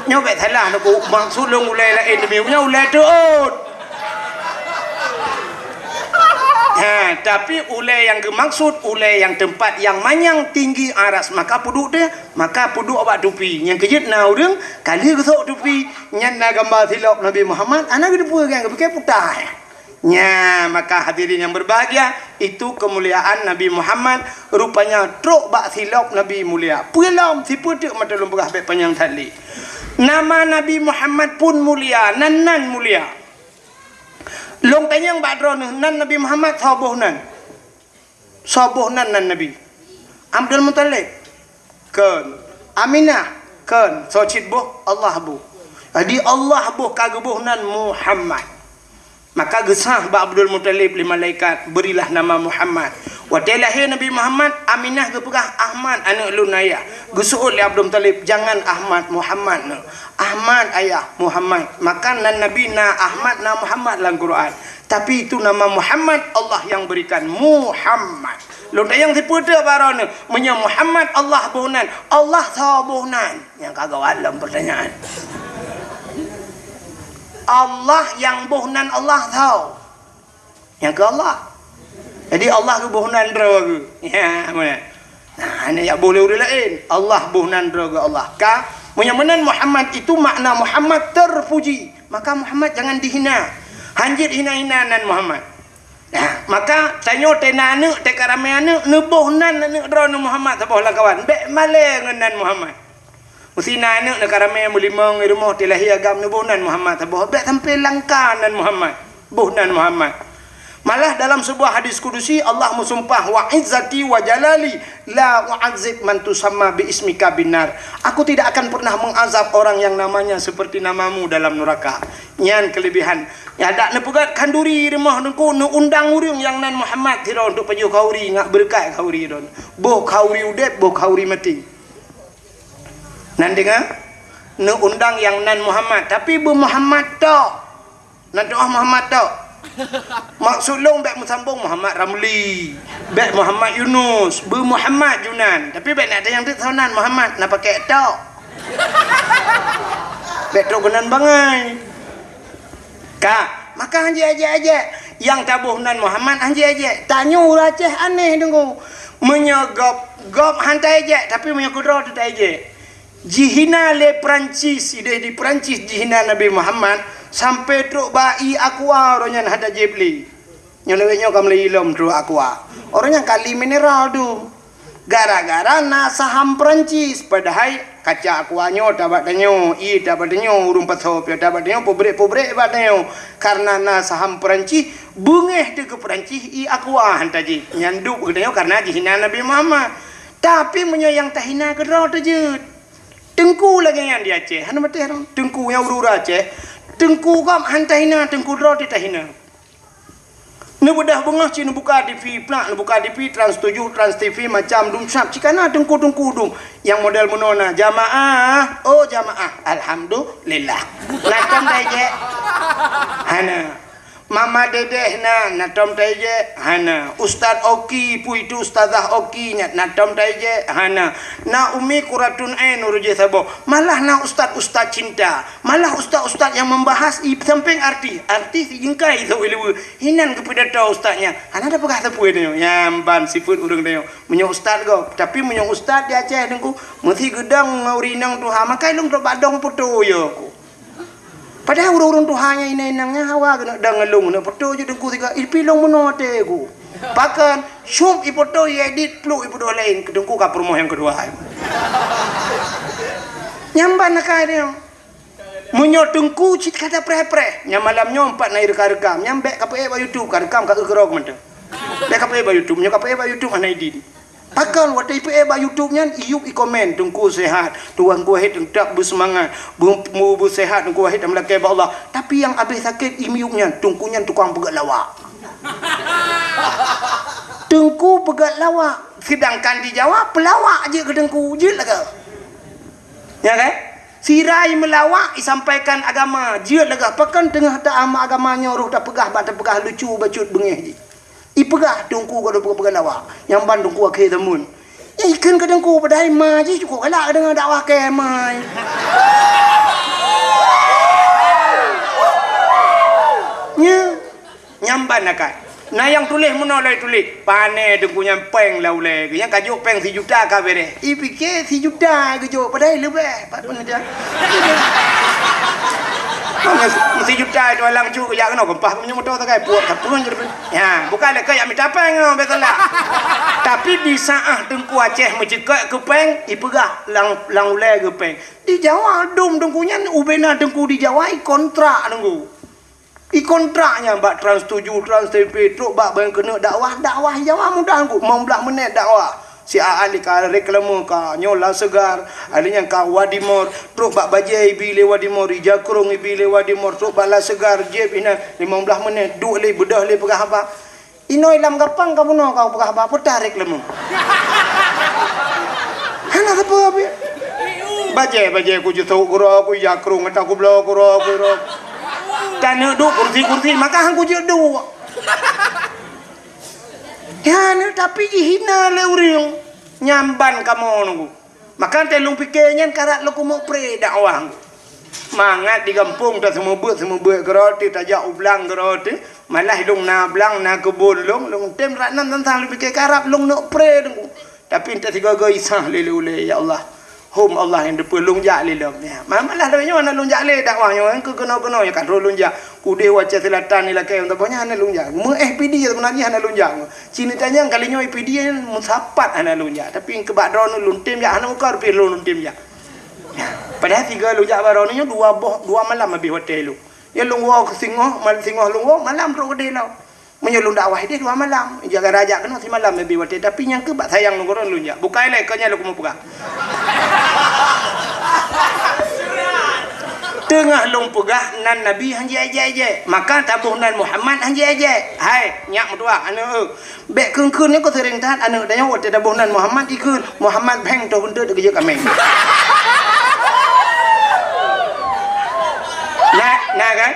Nyoe bék salah Teungku, maksud lôn ulée laén di miyueb nyoe ulée teuôt. Ha, tapi ulée nyang geumaksud, ulée nyang teumpat nyang manyang tinggi aras, maka peuduek teuh, maka peuduek bak tupi. Nyang keujeuet na ureuëng ka lheueh geusok tupi, nyan na gamba silop Nabi Muhammad, hana geuteupeue nyan, geupike puta. Nya, maka hadirin yang berbahagia, itu kemuliaan Nabi Muhammad. Rupanya trok bak silop Nabi mulia. Peue lom, sipeue teuk mata lôn peugah bék panyang that lé. Nama Nabi Muhammad pun mulia, nan-nan mulia. Lôn tanyong bak droeneuh, nan Nabi Muhammad soe boh nan? Soe boh nan, nan Nabi? Abdul Muthalib? Kon. Aminah? Kon. Soe cit boh? Allah boh. Jadi Allah boh ka geuboh nan Muhammad. Maka geusah bak Abdul Muthalib lé malaikat, "Berilah nama Muhammad." Watée lahé Nabi Muhammad, Aminah geupeugah, "Ahmad, aneuëk lôn ayah." Geuseuôt lé Abdul Muthalib, "Jangan Ahmad, Muhammad neuh." "Ahmad ayah, Muhammad." Maka nan Nabi na Ahmad, na Muhammad lam Quran. Tapi itu nama Muhammad, Allah yang berikan. Muhammad. Lôn tanyong sipeue teuh baroe nyoe, meunyoe Muhammad Allah boh nan, Allah soe boh nan? Nyang ka gawat lom pertanyaan. Allah nyang boh nan Allah soe? Nyang keu Allah. Jadi Allah geuboh nan droe geuh. Ya, meunan. Nah, hana jak boh lé ureueng laén. Allah boh nan droe geuh Allah. Ka, meunyoe meunan Muhammad itu makna Muhammad terpuji, maka Muhammad jangan dihina. Hanjeuet hina-hina nan Muhammad. Nah, maka tanyoe teuh na aneuk, teuh ka ramé aneuk, neuboh nan aneuk droeneuh Muhammad saboh lam kawan. Bék malée ngon nan Muhammad. Meusi na aneuk, na ka ramé meulimong i rumoh, teuh lahé agam, neuboh nan Muhammad saboh. Bék sampai langka nan Muhammad. Boh nan Muhammad. Malah dalam sebuah hadis kudusi, Allah meusumpah, "Wa izzati wa jalali la u'adzib man tusamma bi ismika binnar." Aku tidak akan pernah mengazab orang yang namanya seperti namamu dalam neraka. Nyan kelebihan. Ya, dak neupeugét khanduri i rumoh Teungku, neuundang ureueng nyang nan Muhammad sidroe untuk pajoh khanduri, ngat beureukat khanduri droe. Boh khanduri udeb, boh khanduri maté. Nan deungoe, neuundang nyang nan Muhammad, tapi beu Muhammad tok. Nan doh Muhammad tok. Maksud lôn bék meusambông Muhammad Ramli, bék Muhammad Yunus, beu Muhammad Junan. Tapi bék na tanyong teuk soe nan Muhammad, na pakék tok. Bék trok keunan bangai. Ka, maka hanjeuet ajek-ajek. Nyang taboh nan Muhammad hanjeuet ajek. Tanyoe ureueng Aceh aneh Teungku. Meunyoe gob, gob han taejek, tapi meunyoe keudroe teuh taejek. Jihina lé Perancis, ideh di Perancis jihina Nabi Muhammad, sampai trok bak ie aqua uroe nyan hana jieb lé. Nyoe lawét nyoe ka meulai lom trok aqua. Uroe nyan kali mineral tu. Gara-gara na saham Perancis, padahai kaca aqua nyoe tabak tanyoe, ie tabak tanyoe, ureueng pasoe pih tabak tanyoe, peubrek-peubrek bak tanyoe. Karena na saham Perancis, beungéh teuh keu Perancis ie aqua han tajieb. Nyan duek keu tanyoe karena jihina Nabi Muhammad. Tapi meunyoe nyang tahina keudroe teuh jeuet. Teungku lagée nyan di Aceh, hana maté roh. Teungku nyang ureueng Aceh, teungku gob han tahina, teungku droe teuh tahina. Neubeudôh beungoh cit neubuka T V, plak neubuka T V, Trans tujuh, Trans T V, macam dum sab, cit kana teungku-teungku dum. Nyang model meunoe na, jamaah, oh jamaah, alhamdulillah. Na tom taejek? Hana. Mama Dedeh na, na tom taejek? Hana. Ustaz Oki, peue itu Ustazah Oki nyan, na tom taejek? Hana. Na Umi Quratun Ain ureueng jih saboh. Malah na ustaz-ustaz cinta. Malah ustaz-ustaz nyang membahas i sampéng artis. Artis i jingkai i saweue-leue. Inan geupidato ustaz nyan. Hana tapeugah sapeue tanyoe. Nyan ban sifeuet ureueng tanyoe. Meunyoe ustaz gob. Tapi meunyoe ustaz di Aceh Teungku, meusi geudong ngon ureueng inong tuha. Maka lôn trok bak dong poto yo ku. Padahai ureueng-ureueng tuha nyan inong-inong nyan hawa keuneuk dong ngon lôn, keuneuk poto jeuet Teungku sigoe, ipi lôn meunoe até ku. Pakon, syup ipoto, iedit, pluek ipeuduek laén, keu Teungku ka peurumoh nyang keudua. Nyan ban akai nyoe. Meunyoe Teungku cit ka tapreh-preh, nyan malam nyoe pat na irekam-rekam, nyan bék kapeuék bak YouTube, karekam ka eu keudroe keu mantong. Bék kapeuék bak YouTube, meunyoe kapeuék bak YouTube hana idin. Pakon watée ipeuék bak YouTube nyan, iyup ikomen, "Teungku sehat, Teungku Wahid teutap beuseumangat, beu-, beu-, beuseuhat Teungku Wahid dan meulakée bak Allah." Tapi nyang abéh sakét iyup nyan, Teungku nyan tukang peugét lawak. Teungku peugét lawak, sedangkan di Jawa peulawak jeuet keu Teungku, jeuet lagée. Ya kan? Sira imeulawak isampaikan agama, jeuet lagée. Pakon teungoh ta-, agama nyoe roh tapeugah bak tapeugah lucu bacut beungéh jih. Ipeugah Teungku ka dua peuet lawak, nyang ban Teungku akhé zaman. Ikheun keu Teungku padahai ma jih cukôp galak deungon dakwah keu ma. Nyan, nyan ban akai. Na nyang tuléh meunoe lagée tuléh, pané Teungku nyan péng lam ulée geuh, nyang ka jok péng sijuta ka beureh. Ipike sijuta geujok padahai leubeh. Pat pun aja. Meusi juta itu alang cu jak keunoe geumpah meunyoe moto sagai puak ka pun jadi. Ya, bukan lé keu jak mita péng nyoe beutôi lah. Tapi di saat Teungku Aceh meuceukat keu péng, ipeugah lam, lam ulée geuh péng. Di Jawa dum Teungku nyan ubena Teungku di Jawa ikontrak Teungku. Ikontrak nyan bak Trans tujuh, Trans T V, trok bak ban keuneuk dakwah, dakwah Jawa mudah Teungku, limong blah menit dakwah. Si Aa lé ka reklame ka nyoe Laseugar, lheueh nyan ka Wadimor, trok bak bajée ibi lé Wadimor, ija krong ibi lé Wadimor, trok bak Laseugar, jieb inan limong blah menit, duek lé beudôh lé peugah haba. Inoe lam gapang ka bunoe ka peugah haba, peue tarek leumo. Hana sapeue pih. Bajée-bajée ku jisok keudroe, ku ija krong ata kubloe keudroe, keudroe. Taneuk duek kursi-kursi, maka han kujeuet duek. Ya, neuk tapi jihina lé ureuëng. Nyan ban kamoe nunggu. Maka teuh lôn pike nyan karap lôn keumeuk pré dakwah. Mangat di gampông ta seumeubeuet-seumeubeuet keudroe teuh, tajak u blang keudroe teuh, malah lôn na blang, na keubon lôn, lôn tem rot nan teuntang lôn pike karap lôn neuk pré nunggu. Tapi enteuk sigoe-goe isah lé ulée, "Ya Allah, hom Allah nyang teupeue lôn jak lé lom." Ya, ma-, malah lagée nyoe hana lôn jak lé dakwah nyoe, keu keunoe-keunoe nyoe ka troh lôn jak. Udeh u Aceh Selatan ni lakée, untuk boh nyan hana lôn jak. Meu-éh P D sebenarnya hana lôn jak. Cina tanyong kali nyoe P D meusapat hana lôn jak. Tapi keubak droeneuh lôn tem jak, hana meukeureuh pih lôn tem jak. Padahai sigoe lôn jak bak droeneuh nyoe dua boh, dua malam habéh watée lôn. Ya lôn woe keu singoh, mal-, singoh lôn woe, malam trok keudeh lom. Meunyoe lôn dakwah ideh dua malam, jaga raja keunoe simalam leubeh watée, tapi nyang keuh bak sayang lôn goron lôn jak. Bukai lé, keu nyan lôn keumeung peugah. Teungoh lôn peugah nan Nabi han jiék-ék, maka taboh nan Muhammad han jiék-ék. Hai, nyak meutuah, aneuk eu. Bék kheun-kheun nyoe keu seuring that aneuk tanyoe watée taboh nan Muhammad jikheun, Muhammad bheng toh keunteuet geujeuet kaméng. Na, na kan?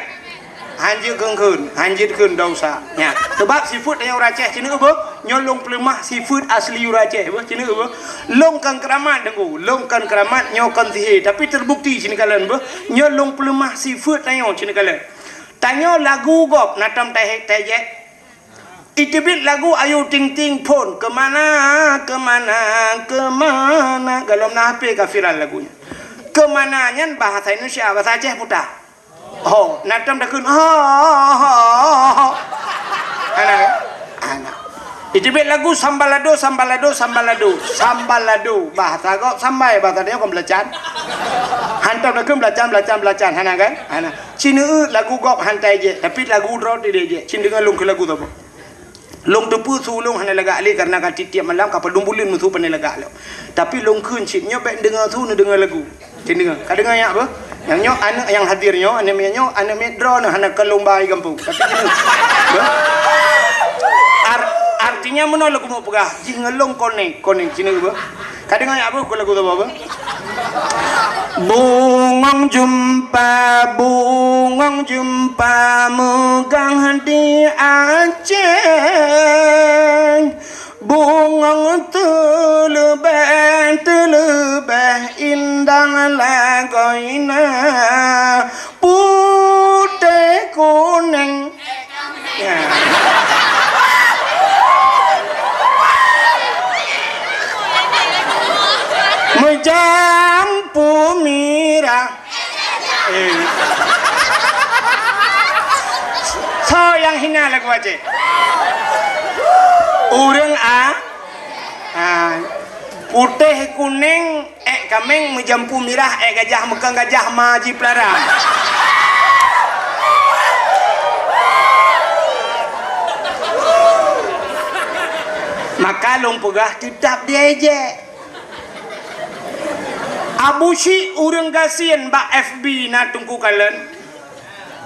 Hanjeuet kheun-kheun, hanjeuet kheun dosa. Nya, sebab sifeuet tanyoe ureuëng Aceh, ceuneuk beuh, nyoe lôn peuleumah sifeuet asli ureuëng Aceh beuh, ceuneuk beuh. Lôn kon keuramat deungoe, lôn kon keuramat, nyoe kon sihé, tapi terbukti ceuneuk kalon beuh, nyoe lôn peuleumah sifeuet tanyoe ceuneuk kalon. Tanyoe lagu gob na tom tahe-, taéjék. Iteubiet lagu Ayu Ting Ting phon, "Keumana, keumana, keumana." Golom na H P ka viral lagu nyan. Keumana nyan bahasa Indonesia, bahasa Aceh puta. Ho, na tom takheun, ho, ho, ho, ho. Hana, kan? Hana. Iteubiet lagu sambalado, sambalado, sambalado. Sambalado. Bahasa gob sambai, bahasa dia kon belacan. Han tom takheun belacan, belacan, belacan. Hana, kan? Hana. Cina lagu gob han taéjék, tapi lagu droe teuh taéjék. Cin deungoe lôn keu lagu saboh. Lôn teupeue su lôn hana lagak lé, karena ka tiep-tiep malam ka padum buleuen meusu pandai lagak lom. Tapi lôn kheun cit, nyoe bék neudeungoe su, neudeungoe lagu. Cit deungoe. Ka deungoe nyak beuh? Nyang nyoe aneuk nyang hadir nyoe, aneuk miet nyoe, aneuk miet droeneuh hana keu lôn ba di gampông. Tapi cit deungoe. Beuh? Ar-, artinya meunoe lôn keumeung peugah, jih ngon lôn konek, konek cit deungoe beuh. Ka deungoe nyak beuh, keu lagu saboh beuh? Bungong jeumpa, bungong jeumpa meugang di Aceh. Bungong teuleubeh, teuleubeh indah lagoina. Putéh kuneng. Ya. Meujampu mirah. Eh. Soe nyang hina lagu Aceh? Ureuëng a, a, putéh kuneng. Ék kaméng meujampu mirah, ék gajah meukang gajah ma jipeulara. Maka lôn peugah teutab diéjék. Abu Syik ureuëng gasien bak F B na Teungku Kalon.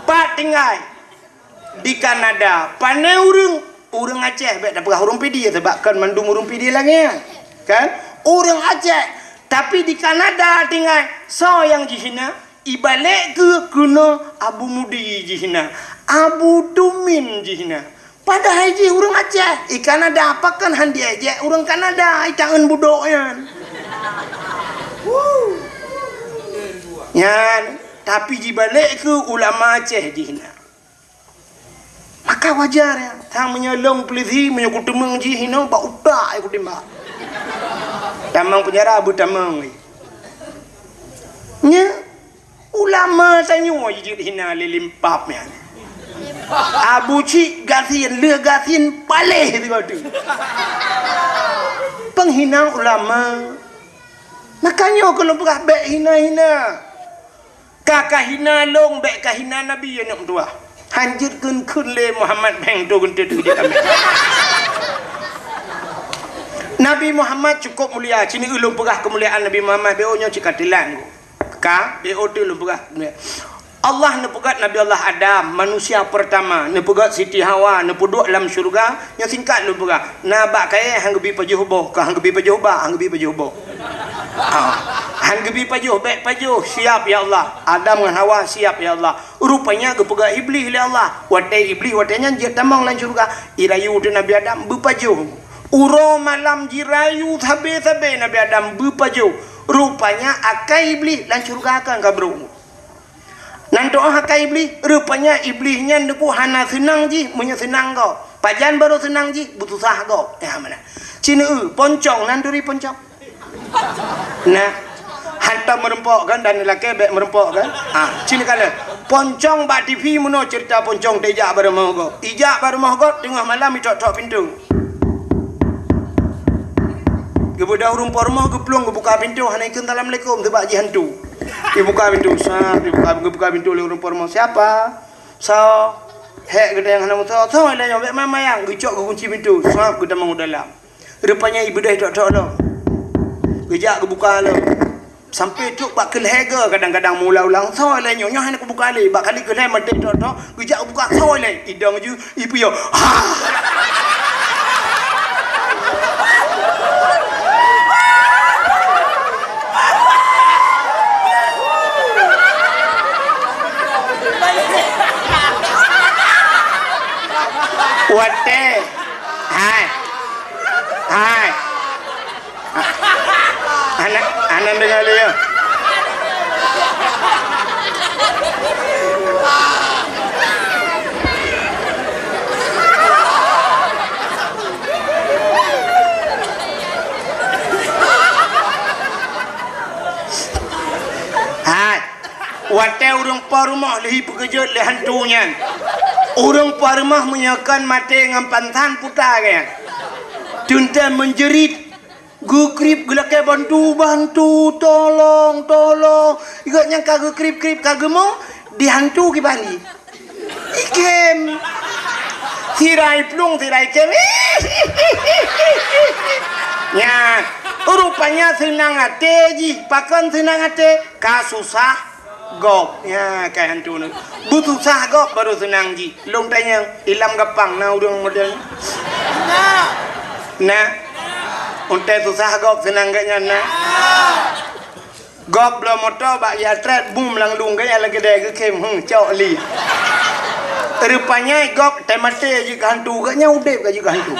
Pat tinggai? Di Kanada, pane ureuëng, ureuëng Aceh, bék tapeugah ureuëng Pidie, sabab kon mandum ureuëng Pidie lagée nyan, kan? Ureuëng Aceh, tapi di Kanada tinggai, soe nyang jihina? Ibalek keu keunoe Abu Mudi jihina, Abu Tumin jihina. Padahai jih ureuëng Aceh, i Kanada, pakon han diéjék ureuëng Kanada, i taeun budok nyan. Huh. Nyan, tapi jibalek keu ulama Aceh jihina. Maka wajar ya, sang meunyoe lôn peulisi, meunyoe kuteumeung jih hinoe bak utak ya kutimbak. Tamong penjara beutamong. Nya, ulama tanyoe jijeuet hina lé limpab nyan. Abu Cik gasien, lheueh gasien paléh sigoe teuk. Penghinaan ulama. Maka nyoe keu lôn peugah bék hina-hina. Ka kahina lôn, bék kahina Nabi, aneuk meutuah. Hanjeuet kheun-kheun lé Muhammad beng tu geunteut geujeuet amé. Nabi Muhammad cukup mulia, cini ulôn peugah keumuliaan Nabi Muhammad, béo nyoe cit ka teulat nyoe. Ka, béo tu ulôn peugah. Allah neupeugét Nabi Allah Adam, manusia pertama, neupeugét Siti Hawa, neupeuduek lam syeuruga, nyoe singkat lôn peugah. Na bak kayée han geubi pajoh boh, ka han geubi pajoh bak, han geubi pajoh boh. Ha. Han geubi pajoh, bèk pajoh, siap ya Allah. Adam ngon Hawa siap ya Allah. Rupanya geupeugah Iblih lé Allah. Watèe Iblih watèe nyan jeuet tamong lam syeuruga, irayu teuh Nabi Adam beupajoh. Uroe malam jirayu sabé-sabé Nabi Adam beupajoh. Rupanya akai Iblih lam syeuruga kan ka brôk. Nan teu'oh akai Iblih, rupanya Iblih nyan teungku hana seunang jih meunyoe seunang gob. Pajan barô seunang jih, beususah gob. Ya, meunan. Cit neu, poncong, nan turi poncong. Nah, hantom meureumpok kan, dan lakèe bèk meureumpok kan? Ha, cit neu kalon. Poncong bak T V meunoe ceurita poncong teuh ijak bak rumoh gob. Ijak bak rumoh gob, teungoh malam itok-tok pintoe. Geubeudôh ureueng po rumoh geuplueng geubuka pintoe, hana ikheun assalamualaikum, seubab jih hantu. Ibuka pintoe, sat, ibuka, geubuka pintoe lé ureueng po rumoh. "Siapa?" "Soe?" "Hék geutanyoe hana meusoe." "Soe lé nyoe?" "Bèk mayang-mayang." Geucok geukunci pintoe, sat, geutamong u dalam. Rupanya ibeudôh itok-tok lom. Geujak geubuka lom. Sampoe trok bak keulhèe goe kadang-kadang meuulang-ulang, "Soe lé nyoe?" "Nyoe hana kubuka lé." Bak kali keulhèe maté tok-tok, geujak buka, "Soe lé?" Idong ju, ipiôh. Ha! Watèe. Hai. Hai. Hana, hana deungoe lé, ya. Hai. Watèe ureueng po rumoh lheuh ipeukeujot lé hantu nyan. Ureueng po rumoh meunyoe kon maté ngon pansan puta geuh nyan. Teuntèe meunjerit. Geukrieb geulakèe, "Bantu, bantu, tolong, tolong." Gobnyan ka geukrieb-krieb ka geumoe, di hantu kiban jih. Ikhém. Sira iplueng, sira ikhém. Nyan, rupanya seunang até jih. Pakon seunang até? Ka susah gob. Nyan, akai hantu nyoe. Beususah gob baru seunang jih. Lôn tanyong, ilam Gampang na ureueng model nyoe? Na. Untèe susah gob seunang gobnyan na. Gob bloe moto bak jih trét, bum lam lueng gobnyan lagèe dèh geukhém, hmm, cok li. Rupanya gob teumaté jeuet keu hantu, gobnyan udép ka jeuet keu hantu.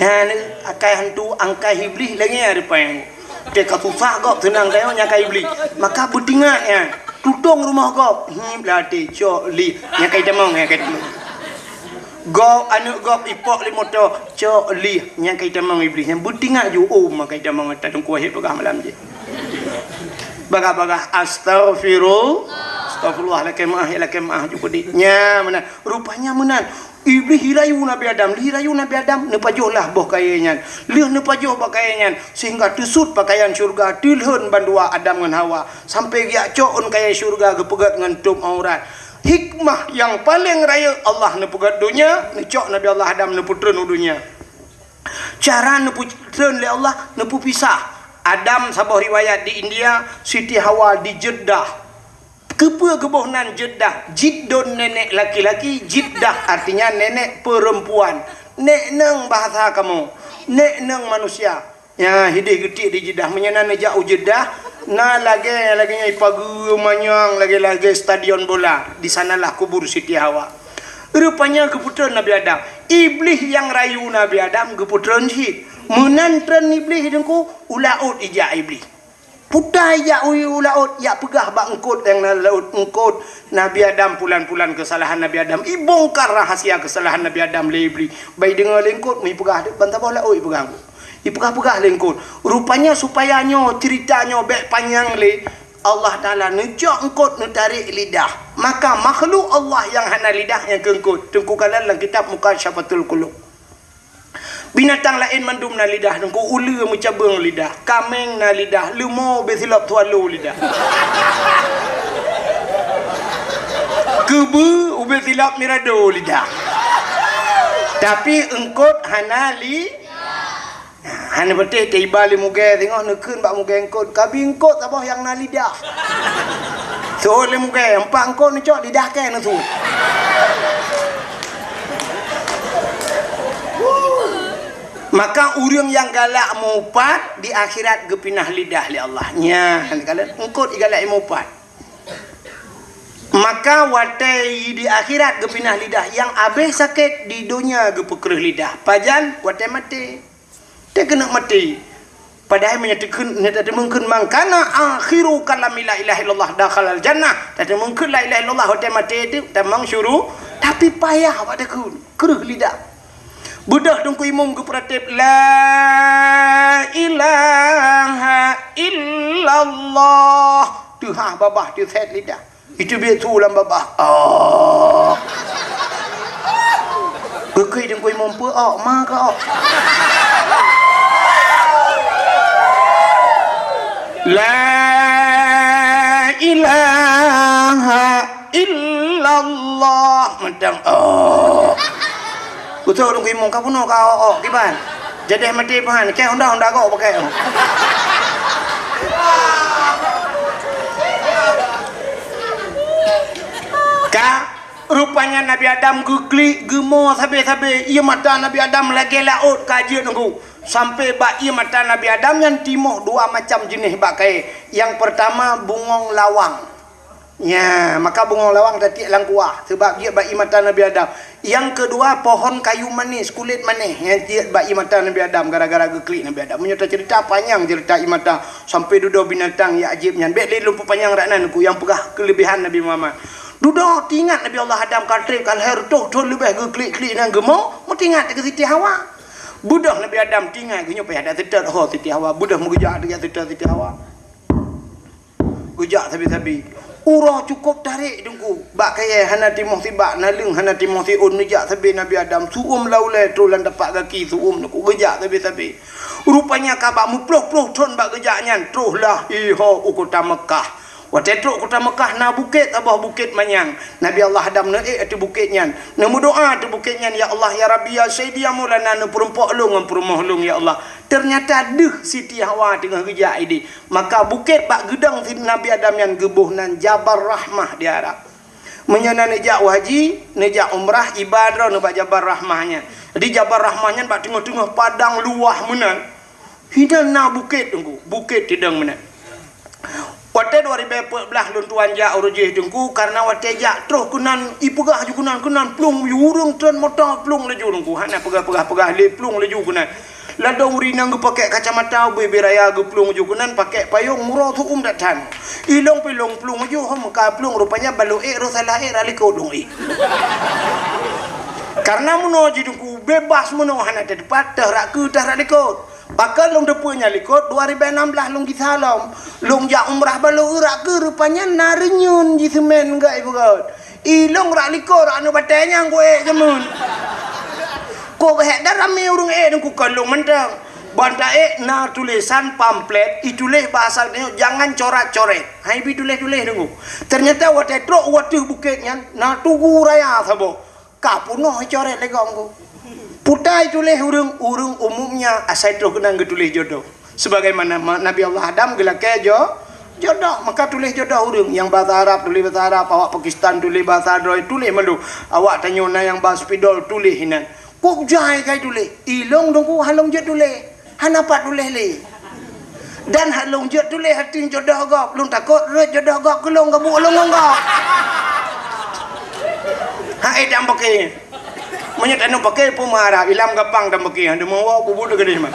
Nyan, akai hantu, akai Iblih lagèe nyan rupanya. Teuka susah gob seunang tayong nyan akai Iblih. Maka beutingat nyan. Tutong rumoh gob. Hmm, blah até, cok li. Nyan akai tamong, nyan akai tamong. Gob, aneuk gob ipok lé moto, cok li. Nyan akai tamong Iblih. Nyan beutingat ju, oh, akai tamong ata teungku wahé peugah malam jih. Bagah-bagah, "Astaghfirullah. Astaghfirullah, lakèe meu'ah, ya lakèe meu'ah," ju keudéh. Nyan meunan. Rupanya meunan. Iblih irayu Nabi Adam, lheuh irayu Nabi Adam, neupajoh lah boh kayèe nyan. Lheuh neupajoh boh kayèe nyan, sehingga teusut pakaian syeuruga, teulhon bandua Adam ngon Hawa, sampoe geujak cok ôn kayèe syeuruga geupeugèt ngon tôb aurat. Hikmah nyang paleng rayeuk, Allah neupeugèt donya, neucok Nabi Allah Adam neupeutreun u donya. Cara neupeutreun lé Allah, neupeupisah. Adam saboh riwayat di India, Siti Hawa di Jeddah. Keupeue geuboh nan Jeddah? Jiddun nenek laki-laki, Jiddah artinya nenek perempuan. Nek neng bahasa kamoe, nek neng manusia. Nyan hideh geutiek di Jeddah. Meunyoe na neujak u Jeddah, na lagèe, lagèe nyan ipageue manyang, lagèe-lagèe stadion bola. Di sanalah kubur Siti Hawa. Rupanya geupeutreun Nabi Adam. Iblih nyang rayu Nabi Adam geupeutreun cit. Meunan treun Iblih teungku, u laôt ijak Iblih. Puta ijak u, u laôt, jak peugah bak eungkôt nyang na laôt, "Eungkôt, Nabi Adam pulan-pulan keusalahan Nabi Adam." Ibongkar rahasia keusalahan Nabi Adam lé Iblih. Bak ideungoe lé eungkôt, meuipeugah deuek ban saboh laôt ipeugah. Ipeugah-peugah lé eungkôt. Rupanya supaya nyoe ceurita nyoe bèk panyang lé, Allah Taala neucok eungkôt neutarek lidah. Maka makhluk Allah nyang hana lidah nyan keu eungkôt. Teungku kalon lam kitab Mukasyafatul Qulub. Binatang laén mandum na lidah, teungku, uleue meucabeueng lidah, kaméng na lidah, leumo ubé silop swallow lidah. Keubeue ubé silop mirado lidah. Tapi eungkôt hana li-, hana patéh teuiba lé mugée singoh neukheun bak mugée eungkôt, "Kabi eungkôt saboh nyang na lidah." Seuôt lé mugée, "Empat eungkôt neucok, lidah kèe neusuet." Maka ureuëng nyang galak meuupat di akhirat geupinah lidah lé Allah. Nyan, kalau eungkôt igalak meuupat. Maka watée di akhirat geupinah lidah, nyang abéh sakét di donya geupeukreueh lidah. Pajan? Watée maté. Teuh keuneuk maté. Padahai meunyoe teukheun, meunyoe tateumeung kheun, "Man kana akhiru kalami la ilaha illallah dakhalal jannah." Tateumeung kheun la ilaha illallah watée maté teuh tamong syuru-, tapi payah bak takheun, kreueh lidah. Beudôh Teungku Imum geupeurateb, "La ilaha illallah." Teuhah babah teusét lidah. Itu biet su lam babah. Oh. Geukheun Teungku Imum peue, oh, ma ka, oh. La ilaha illallah. Mantong, oh. Beutôi Teungku Imum ka bunoe ka, oh, oh, kiban. Jadeh maté pahan, keu honda-honda gok pakai. Ka, rupanya Nabi Adam geuklik, geumo sabe-sabe. Ié mata Nabi Adam lagée laôt ka jeuet nunggu. Sampai bak ié mata Nabi Adam nyan timoh dua macam jeuneh bak kayée. Nyang pertama bungong lawang. Nya, maka bungong lawang tatiek lam kuah, sebab jeuet bak ié mata Nabi Adam. Nyang keudua, pohon kayu manis, kulét manéh, nyang jeuet bak ié mata Nabi Adam gara-gara geuklik Nabi Adam. Meunyoe taceurita panyang ceurita ié mata, sampai dudoe binatang nyang ajaéb nyan. Bék lé lôn peupanyang rak nan, ku nyang peugah keuleubehan Nabi Muhammad. Dudoe teuingat Nabi Allah Adam ka treb ka lhée reutôh thon leubeh geuklik-klik nan geumo, meuteuingat keu Siti Hawa. Beudôh Nabi Adam teuingat, geunyoe payah that seutôt ho Siti Hawa. Beudôh meugeujak teuingat seutôt Siti Hawa. Geujak sabe-sabe. Uroe cukôp tarek Teungku. Bak kayée hana timoh sibak, naleueng hana timoh siôn, neujak sabe Nabi Adam. Su'uem lam ulée troh lam tapak gaki su'uem Teungku. Geujak sabe-sabe. Rupanya ka bak meuploh-ploh thon bak geujak nyan, troh lah iho u kota Meukah. Watée trok kota Meukah na bukét saboh, Bukét Manyang. Nabi Allah Adam neuék ateueh bukét nyan. Neumeudoá ateueh bukét nyan, "Ya Allah, ya Rabbi, ya Sayyidi, ya Maulana, neupeurumpok lôn ngon peurumoh lôn, ya Allah." Teunyata deuh Siti Hawa teungoh geujak idéh. Maka bukét bak geudong Nabi Adam nyan geuboh nan Jabal Rahmah di Arab. Meunyoe na neujak u haji, neujak umrah, iba droeneuh bak Jabal Rahmah nyan. Jadi Jabal Rahmah nyan bak teungoh-teungoh padang luwah meunan. Hinan na bukét Teungku, bukét teudong meunan. Watée dua ribée peuet blaih lôn tuan jak uroe jih Teungku, kareuna watée jak troh keunan ipeugah ju keunan, keunan plueng, ureuëng treun moto plueng laju Teungku, hana peugah-peugah-peugah lé plueng laju keunan. Ladôm ureuëng inong geupakék kacamata, ubé-bé raya geuplueng ju keunan, pakék payong, uroe su'uem that that. Ilong pih lôn plueng ju, hom ka plueng rupanya baloe ék, roh salah ék, rak likot lôn ék. Kareuna meunoe jih Teungku, bebas meunoe hana teupat, teuh rak keue, teuh rak likot. Pakon lôn teupeu nyan likot, dua ribée nam blaih lôn gisa lom. Lôn jak umrah baloe rak keue, rupanya na reunyeun jiseumén gét ipeugét. Ilong rak likot rak aneuk batée nyang kuék jameun. Kok hék dan ramé ureuëng ék Teungku, kon lôn mantong. Ban taék na tulésan pamflet, ituléh bahasa Indonesia, "Jangan corat-coret." Hai bi tuléh-tuléh Teungku. Teunyata watée trok u ateueh bukét nyan, na tugu raya saboh. Ka peunoh icoret lé gob Teungku. Peue ituléh ureuëng, ureuëng umumnya asai troh keunan geutuléh jodoh. Sebagaimana ma-, Nabi Allah Adam geulakée jo-, jodoh, maka tuléh jodoh ureuëng. Nyang bahasa Arab tuléh bahasa Arab, awak Pakistan tuléh bahasa droe, tuléh mandum. Awak tanyoe na nyang ba spidol tuléh inan. Kok jai kai tuléh? Ilong Teungku hana lôn jeuet tuléh. Hana pat tuléh lé. Dan hana lôn jeuet tuléh ateueh jodoh gob. Lôn takot rot jodoh gob keu lôn, gabuek lôn ngon gob. Hai dan paké. Meunyoe taneuk paké peue meuharab, ilam gampang dan paké, hana meuwoe bubut keudeh mah.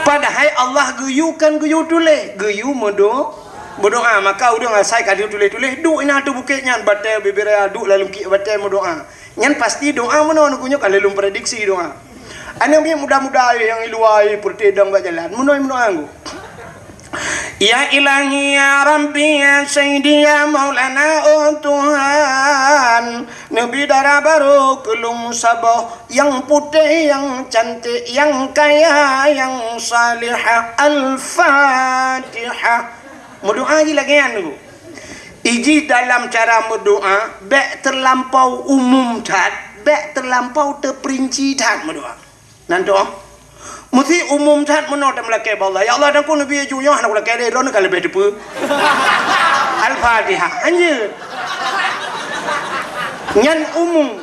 Padahai Allah geuyue kan geuyue tuléh, geuyue meudo-, meudoá. Maka ureuëng asai ka geuyue tuléh-tuléh, duek inan ateueh bukét nyan, batée bibiraya duek lam lungkiek batée meudoá. Nyan pasti doá meunoe Teungku nyoe ka lheueh lôn prediksi doá. Aneuk miet muda-muda nyang i luwa, i peureute dong bak jalan, meunoe meudoá Teungku. Ya Ilahi, ya Rabbi, ya Sayyidi, ya Maulana, oh Tuhan, neubi dara barô keu lôn saboh, nyang putéh, nyang cantik, nyang kaya, nyang salihah. Al-Fatihah. Meudoá jih lagée nyan Teungku. Ijih dalam cara meudoá, bék teulampau umum that, bék teulampau teuperinci that meudoá. Nan doá. Meusti umum that meunoe tameulakée bak Allah. Ya Allah, dan ku neubi ju nyoe hana kulakée lé, droeneuh ka leubeh teupeu. Al-Fatihah. Hanjeuet. Nyan umum.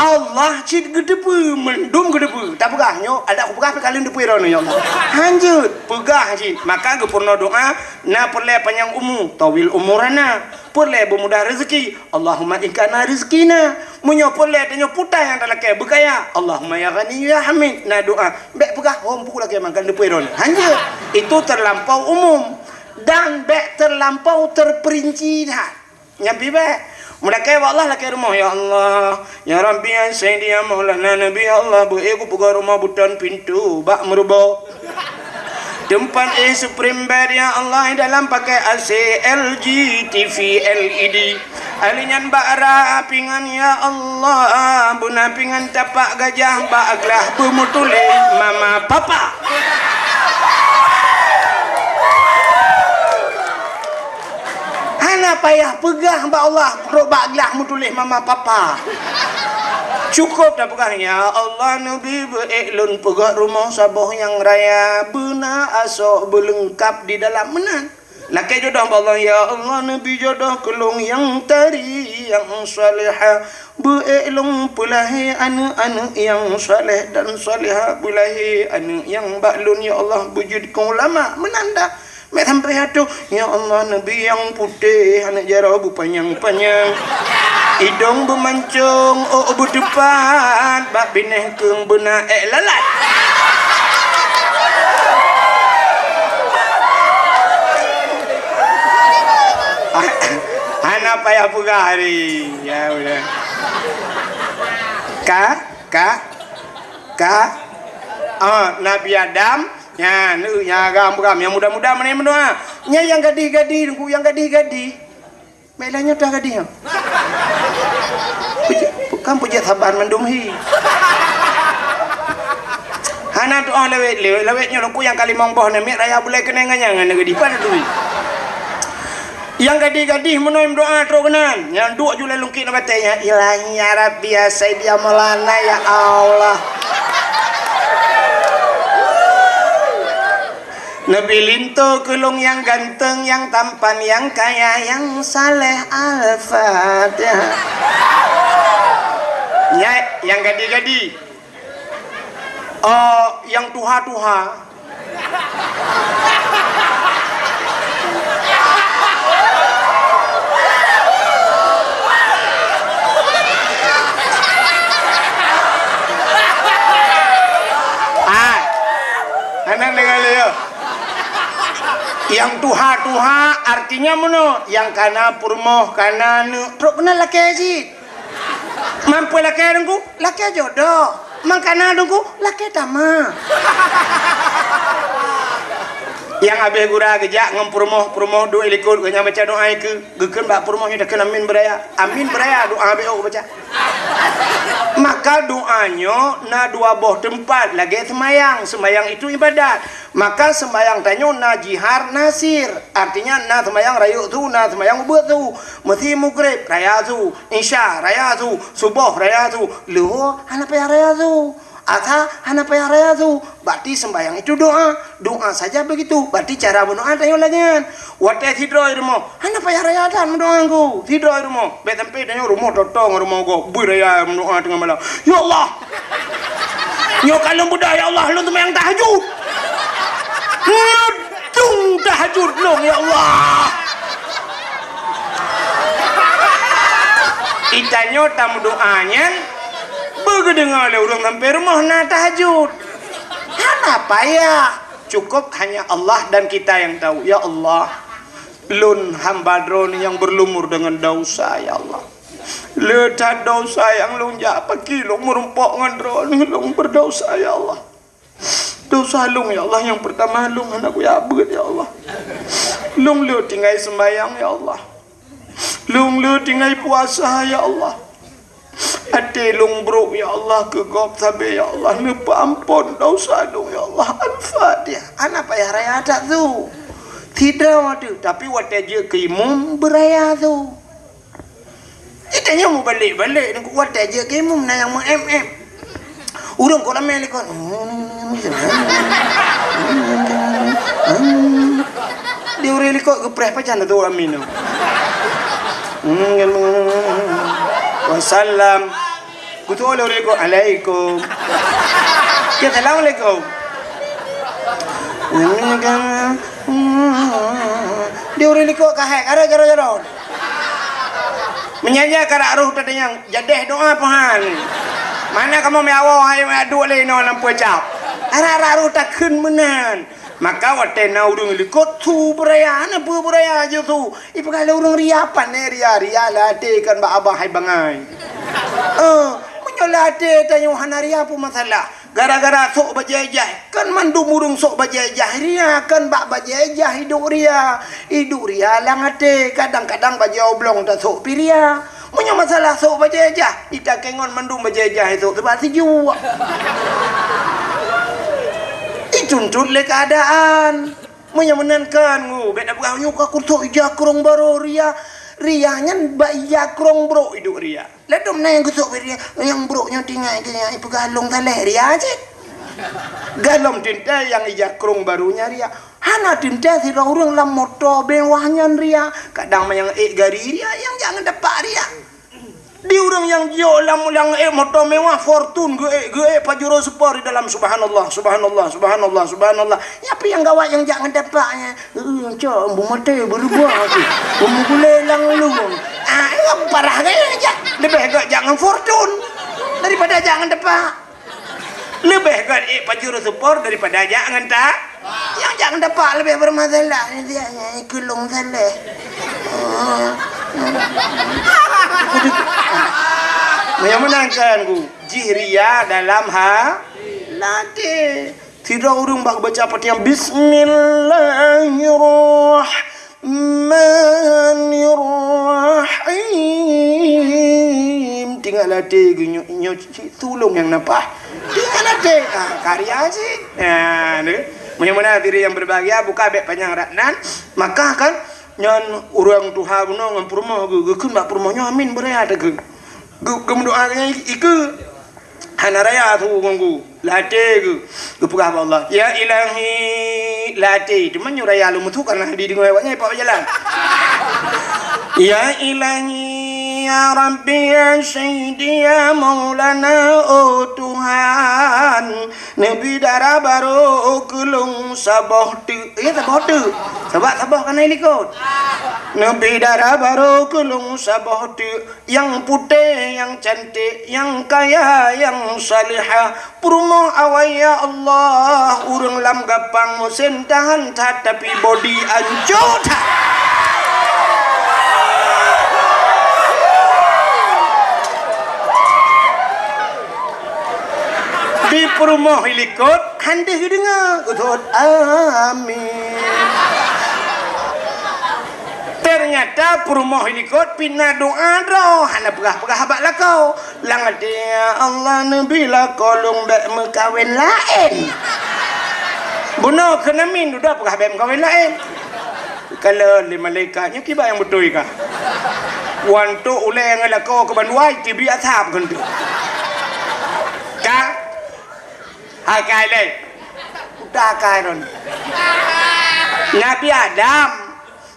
Allah cit geuteupeue, mandum geuteupeue. Tapeugah nyoe, adak kupeugah pih ka lheueh teupeu droeneuh, ya Allah. Hanjeuet, peugah cit. Maka geupeurunoe doa, na peureulée panyang umu, tawil umurana. Peureulée beumudah rezeki, Allahumma in kana rizqina. Meunyoe peureulée tanyoe putai nyang talakée beukaya, Allahumma ya Ghani ya Hamid. Na doa, bék peugah hom peue lakée mangkang teupeu droeneuh. Hanjeuet, itu terlampau umum dan bék terlampau terperinci that. Nyan pih bék. Meulakée bak Allah lakée rumoh, "Ya Allah, ya Rabbi, ya Sayyidi, ya Maulana Nabi, ya Allah, beu ék kupeugöt rumoh beuton pintoe bak meurubo. Teumpat éh Supreme Bed, ya Allah, dalam pakai A C L G, T V L E D. Ahli nyan bak ra pingan, ya Allah, beuna pingan tapak gajah bak glah beumeutuléh mama papa." Hana payah peugah bak Allah, trok bak glah meutuléh mama papa. Cukup tapeugah, "Ya Allah, neubi beu ék lôn peugöt rumoh saboh nyang raya, beuna asoe beuleungkap di dalam meunan." Lakée jodoh bak Allah, "Ya Allah, neubi jodoh keu lôn nyang tari, nyang salehah. Beu ék lôn peulahé aneuëk-aneuëk nyang saleh dan salehah, beulahé aneuëk nyang bak lôn, ya Allah, beujeuet keu ulama." Meunan dah. Mek sampai atoh, "Ya Allah, neubi nyang putéh, aneuëk jaroe beupanyang-panyang, idong beumancong, ôk beuteupat, bak binéh keueng beuna ék lalat." Hana payah peugah hari. Ya udah. Ka, ka, ka. Ah, Nabi Adam, nyan, nyan agam-agam, nyang muda-muda meunan meudoa. Nyan nyang gadih-gadih, Teungku, nyang gadih-gadih. Mek lagée nyoe dah gadih nyoe. Peujeuet, kan peujeuet saban mandum hi. Hana doa lawét, lawét, lawét nyoe Teungku nyang ka limong boh namiet raya bulai keunong ngon nyang hana gadih. Pada duit. Nyang gadih-gadih meunoe meudoa trok keunan. Nyang duek ju lam lungkit na batée nyan, "Ilahi ya Rabbi ya Sayyidi ya Maulana ya Allah. Neubi linto keu lôn nyang ganteng, nyang tampan, nyang kaya, nyang saleh." Al-Fatihah. Nyan nyang gadih-gadih. Oh, nyang tuha-tuha. Ah, hana deungoe lé, yo. Nyang tuha-tuha artinya meunoe, nyang kana peurumoh, kana aneuëk, trok keunan lakée cit. Mampu lakée Teungku, lakée jodoh. Mangkana Teungku, lakée tamah. Nyang habéh gura geujak ngon peurumoh, peurumoh duek likot, geuh nyang baca doa ikeue, geukheun bak peurumoh nyoe takheun amin beuraya. Amin beuraya, doa habéh ôk baca. Maka doa nyoe na dua boh teumpat lagée seumayang. Seumayang itu ibadat. Maka seumayang tanyoe na jihar, na sir. Artinya na seumayang rayeuk su, na seumayang ubeut su. Meusi mugreb raya su, isya raya su, suboh raya su, luho hana payah raya su. Asa hana payah raya su. Berarti sembahyang itu doa. Doa saja begitu. Berarti cara berdoa tanyoe lagée nyan. Watée sidroe rumoh, hana payah raya that meudoa ngon sidroe rumoh. Bék sampai tanyoe rumoh toto ngon rumoh gob, beuraya meudoa teungoh malam. "Ya Allah, nyoe ka lôn beudôh, ya Allah, lôn seumayang tahajud. Nyoe dung tahajud lôn, ya Allah." Itanyoe tameudoa nyan beugeudeungoe lé ureuëng sampai rumoh na tahajud. Hana payah. Cukup hanya Allah dan kita yang tahu. Ya Allah, lôn hamba Droeneuh nyang berlumur dengan dosa, ya Allah. Le that dosa nyang lôn jak paki lôn meurumpok ngon Droeneuh, lôn berdosa, ya Allah. Dosa lôn, ya Allah, nyang pertama lôn hana kuyak beuet, ya Allah. Lôn le tinggai sembahyang, ya Allah. Lôn le tinggai puasa, ya Allah. Até lôn brok, ya Allah, keu gob sabe, ya Allah, neupeuampon dosa lôn, ya Allah. Al-Fatihah. Hana payah raya that su. Sidroe tu, tapi watée jeuet keu imum beuraya su. Itanyoe mubalek-balek, watée jeuet keu imum na nyang meu-em-em. Ureuëng kok ramé likot. Di ureuëng likot geupreh pajan tu amin. Wasallam. Beutôi lé ureueng likot, "Alaikum." Ya, "Assalamualaikum." Di ureueng likot ka hék, ka rhot jaroe-jaroe. Meunyan nyan ka rhot teudeungoe, jadeh doa pahan. Mana kamoe meuawoe hai meuaduk lé inoe lam peucap. Rhot-rhot takheun meunan. Maka watée na ureueng likot su beuraya, hana peue beuraya jih su. Ipeugah lé ureueng ria, pane ria, ria lam até kon bak abah hai bangai. Eh, meunyoe lam até tanyoe hana ria peue masalah. Gara-gara sôk bajée jah, kan mandum ureueng sôk bajée jah ria, kan bak bajée jah iduek ria. Iduek ria lam até, kadang-kadang bajée oblong tasôk pih ria. Meunyoe masalah sôk bajée jah, itakée ngon mandum bajée jah isôk teuba sijuek. Ituntot lé keuadaan. Meunyoe meunan kan, ngu, bék na peugah, "Nyoe ka kusôk ija krong barô ria." Ria nyan bak ija krong brok iduek ria. Ladom na nyang geusôk ria, nyang brok nyoe tinggai keu nyan ipeugah lôn saleh ria cit. Galom teuntée nyang ija krong barô nyan ria. Hana teuntée sidroe ureueng lam moto mewah nyan ria. Kadang manyang ék gari ria, nyang jak ngon tapak ria. Di ureueng nyang jok lam, lam ék moto mewah, Fortuner geuék, geuék Pajero Sport di dalam, subhanallah, subhanallah, subhanallah, subhanallah. Nyan pih nyang gawat nyang jak ngon tapak nyan. Eh, cok, beumaté, beureubuah tu. Beumugulé lam luwang. Ah, nyan parah gaya jak. Leubeh gét jak ngon Fortuner daripada jak ngon tapak. Leubeh gét ék Pajero Sport daripada jak ngon ta-, nyang jak ngon tapak leubeh beureumasalah. Nyan, nyan, nyan, keulong saleh. Oh. Meunyoe meunan kan, ku, jih ria dalam ha-, até. Sidroe ureueng bak baca Fatihah, "Bismillahirrahmanirrahim." Tinggai lam até geuh nyoe, nyoe cit tulông nyang napah. Tinggai lam até. Ah, ka ria cit. Ah, tu. Meunyoe meunan hadirin yang berbahagia, buka bék panyang rot nan. Maka kan, nyan ureueng tuha bunoe ngon peurumoh geuh, geukheun bak peurumoh nyoe, "Amin, beuraya takheun." Geu-, geumeudoa nyan ikeue. Hana raya su ngon geuh. Lam até geuh, geupeugah bak Allah, "Ya Ilahi," lam até. Teuma nyoe raya lôn meusu karena dideungoe awak nyan ipak jalan. "Ya Ilahi, ya Rabbi, ya Sayyidi, ya Maulana, oh Tuhan, neubi dara barô keu lôn saboh teuk." Ya, saboh teuk. Sabab saboh ka na likot. "Neubi dara barô keu lôn saboh teuk." Nyang putéh, nyang cantik, nyang kaya, nyang salihah. Peurumoh awai, ya Allah, ureueng lam gapang meusén tahan that, tapi bodi ancô that. Di peurumoh ilikot, han deuh geudeungoe, geuthot, "Amin." Teunyata peurumoh ilikot pih na doa droe, hana peugah-peugah bak lakoe. Lam até, "Ya Allah, neubi lakoe lôn bék meukawen laén." Bunoe kheun amin, dudoe peugah bék meukawen laén. Kalon lé malaikat, nyoe kiban nyang beutôi kah? Wan tok ulée ngon lakoe keu bandua, teubiet asab kheun tu. Ka? Hai kai lé. Udah kai ron. Nabi Adam,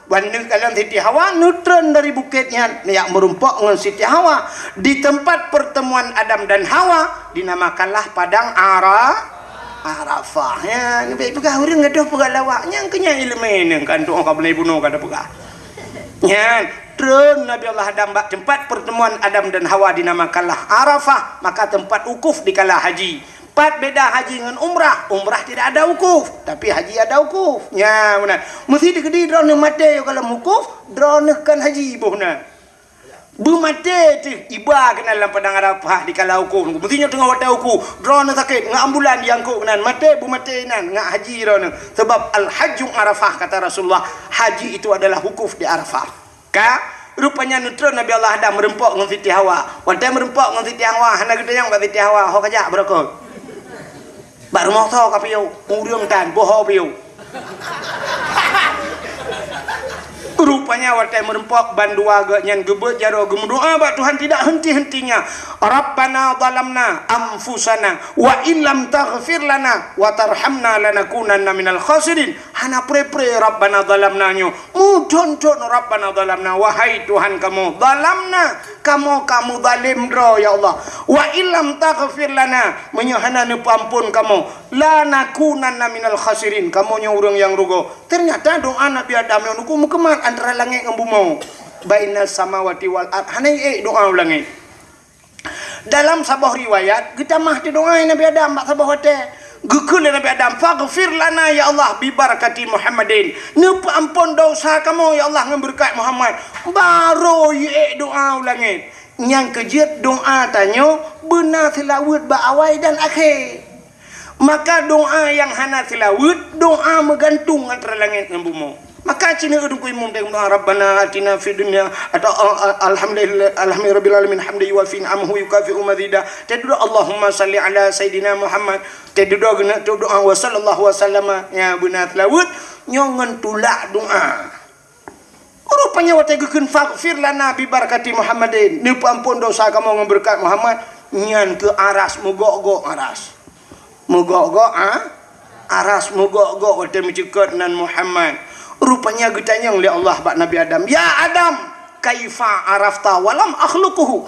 wan neukalon Siti Hawa, neutreun dari bukét nyan, neujak meurumpok ngon Siti Hawa. Di tempat pertemuan Adam dan Hawa, dinamakanlah Padang Ara-, Arafah. Ya, neubi peugah ureueng gadoh peugah lawak, nyang keu nyan ileumé neuh, kan tu'oh ka beunai bunoe ka tapeugah. Nyan, treun Nabi Allah Adam bak tempat pertemuan Adam dan Hawa dinamakanlah Arafah, maka tempat wukuf dikala haji. Pat beda haji ngon umrah, umrah tidak ada wukuf, tapi haji ada wukuf. Nya, meunan. Meusi dikeudi droeneuh maté yoh ka lom wukuf, droeneuh kon haji boh nan. Beumaté teuh iba keunan lam Padang Arafah dikala wukuf. Meusi nyoe teungoh watée wukuf, droeneuh sakét, ngon ambulan diangkot keunan, maté beumaté inan, ngat haji droeneuh. Sebab Al-Hajju Arafah, kata Rasulullah, haji itu adalah wukuf di Arafah. Ka, rupanya neutreun Nabi Allah Adam meureumpok ngon Siti Hawa. Watée meureumpok ngon Siti Hawa, hana geutanyong bak Siti Hawa, "Ho kajak beurokot? Bak rumoh soe kapiôh? Ureueng tan, boh ho piôh?" Rupanya watée meureumpok bandua geuh nyan geubeuet jaroe geumeudoa bak Tuhan tidak henti-hentinya, "Rabbana zalamna anfusana wa illam taghfir lana wa tarhamna lanakunanna minal khasirin." Hana pre-pre Rabbana zalamna nyoe. Muthon-thon Rabbana zalamna, wahai Tuhan kamoe, zalamna, kamoe ka muzalém droe ya Allah. Wa illam taghfir lana, meunyoe hana neupeuamphon kamoe, lanakunanna minal khasirin, kamoe nyoe ureuëng nyang rugoe. Teunyata doá Nabi Adam nyoe nukeuh meukeumah antara langét ngon bumoe. Bainas samawati wal ard, hana ék doá u langét. Dalam saboh riwayat, geutamah teudoá Nabi Adam bak saboh watée. Geukheun lé Nabi Adam, "Faghfir lana ya Allah bi barakati Muhammadin." Neupeuamphon desya kamoe ya Allah ngon beureukat Muhammad. Barô jiék doá u langét. Nyang keujeuet doá tanyoe beuna seulaweuet bak awai dan akhé. Maka doá nyang hana seulaweuet, doá meugantung antara langét ngon bumoe. Maka cit neu Teungku Imum teudoá, "Rabbana atina fid dunya," atau, a-, a-, "Alhamdulillah, alhamdulillahirabbil alamin, hamdan yuwafi ni'amahu wa yukafi'u mazida." Teudoá, "Allahumma salli ala Sayyidina Muhammad." Teudoá geuneuk teudoá, "Wa sallallahu wa sallama," ya beuna seulaweuet, nyoe ngon tulak doá. Rupanya watée geukheun, "Faghfir lana bi barakati Muhammadin," neupeuamphon desya kamoe ngon beureukat Muhammad, nyan keuh aras meugok-gok aras. Meugok-gok, ha? Aras meugok-gok watée meucukot nan Muhammad. Rupanya geutanyong lé Allah bak Nabi Adam, "Ya Adam, kaifa arafta walam akhluquhu?"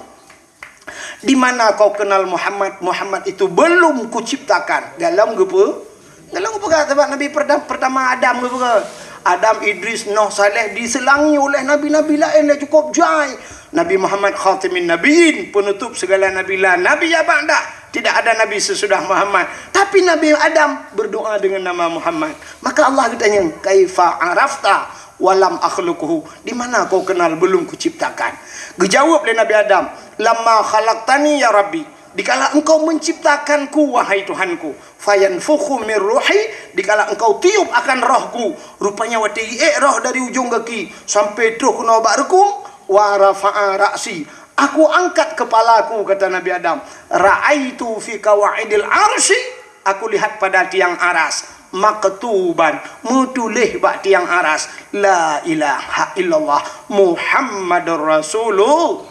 Di mana kau kenal Muhammad? Muhammad itu belum kuciptakan. Galom geupeu-, galom geupeugah sabab Nabi perda-, pertama Adam geupeugah. Adam, Idris, Nuh, Saleh diseulangi oleh nabi-nabi laén dan cukup jai. Nabi Muhammad khatimin nabiyyin, penutup segala nabi, la nabiyya ba'dah. Tidak ada nabi sesudah Muhammad. Tapi Nabi Adam berdoa dengan nama Muhammad. Maka Allah geutanyong, "Kaifa arafta walam akhluquhu?" Di mana kau kenal belum kuciptakan? Geujaweueb lé Nabi Adam, "Lamma khalaqtani ya Rabbi," dikala Engkau menciptakanku, wahai Tuhanku, "fayanfukhu min ruhi," dikala Engkau tiup akan rohku, rupanya watée jiék roh dari ujong gaki sampai troh keunoe bak reukung, "wa rafa'a ra'si," aku angkat kepalaku, kata Nabi Adam, "ra'aitu fi qawaidil arsy," aku lihat pada tiang aras, maktuban, meutuléh bak tiang aras, "La ilaha illallah Muhammadur Rasulullah."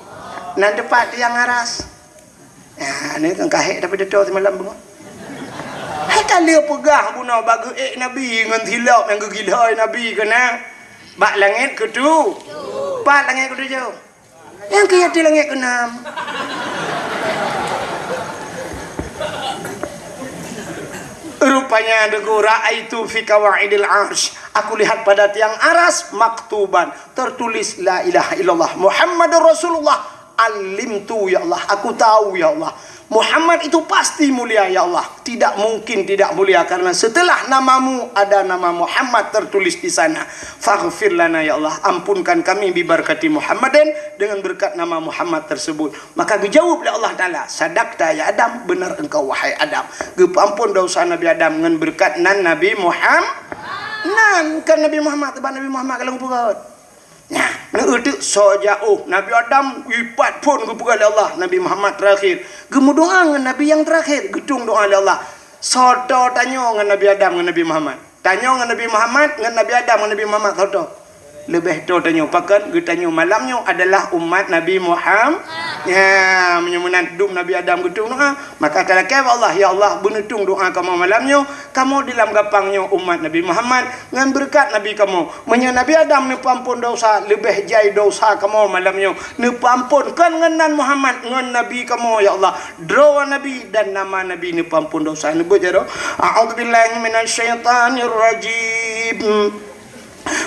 Nan teupat tiang aras. Ah, ni kan kahek tapi teutap simalam bunga. Hai ka lheueh peugah bunoe bak geuék Nabi ngon silop nyang geugilhôi Nabi keunan. Bak langét keutu-, pat langét keutujoh. Nyang keu di langét keunam. Rupanya Teungku, "Ra'aitu fi qawaidil arsy." Aku lihat pada tiang aras maktuban, tertulis, "La ilaha illallah Muhammadur Rasulullah." Alimtu, ya Allah, aku tahu, ya Allah. Muhammad itu pasti mulia, ya Allah. Tidak mungkin tidak mulia, karena setelah namamu ada nama Muhammad tertulis di sana. "Faghfir lana, ya Allah, ampunkan kami, bi barakati Muhammadin, dengan berkat nama Muhammad tersebut." Maka geujaweueb lé Allah Taala, "Sadaqta ya Adam, benar engkau wahai Adam." Geupeuamphon desya Nabi Adam ngon beureukat nan Nabi Muhammad. Nan kan Nabi Muhammad, sabab Nabi Muhammad ka lheueh geupeugah. Nah, neueuteuk soe jiôh, Nabi Adam ipat phon geupeugah lé Allah, Nabi Muhammad terakhir. Geumeudoá ngon Nabi nyang terakhir, geutueng doá lé Allah. Soe toe tanyoe ngon Nabi Adam ngon Nabi Muhammad. Tanyoe ngon Nabi Muhammad, ngon Nabi Adam ngon Nabi Muhammad soe toe? Leubeh toe tanyoe. Pakon? Geutanyoe malam nyoe adalah umat Nabi Muhammad. Ya, meunyoe meunan dum Nabi Adam geutueng doá, maka talakée bak Allah, "Ya Allah, beuneutueng doá kamoe malam nyoe, kamoe di lam gapang nyoe umat Nabi Muhammad, ngon beureukat Nabi kamoe. Meunyoe Nabi Adam neupeuamphon desya, leubeh jai desya kamoe malam nyoe neupeuamphon, kon ngon nan Muhammad, ngon Nabi kamoe, ya Allah." Droe Nabi dan nama Nabi neupeuamphon desya. Neubeuet jaroe, "A'udzubillahi minasyaitonirrajim.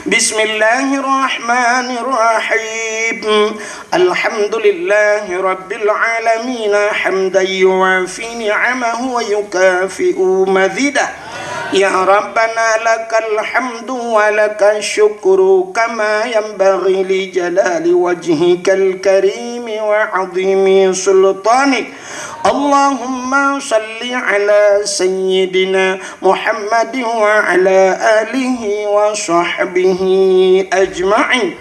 Bismillahirrahmanirrahim. Alhamdulillahi rabbil alamin, hamdan yuwafi ni'amahu wa yukafi'u mazidah. Ya Rabbana, lakal hamdu wa lakasy syukru, kama yanbaghi li jalali wajhikal karimi wa 'azimi sultanik. Allahumma shalli ala sayyidina Muhammadin wa ala alihi wa sahbihi ajma'in.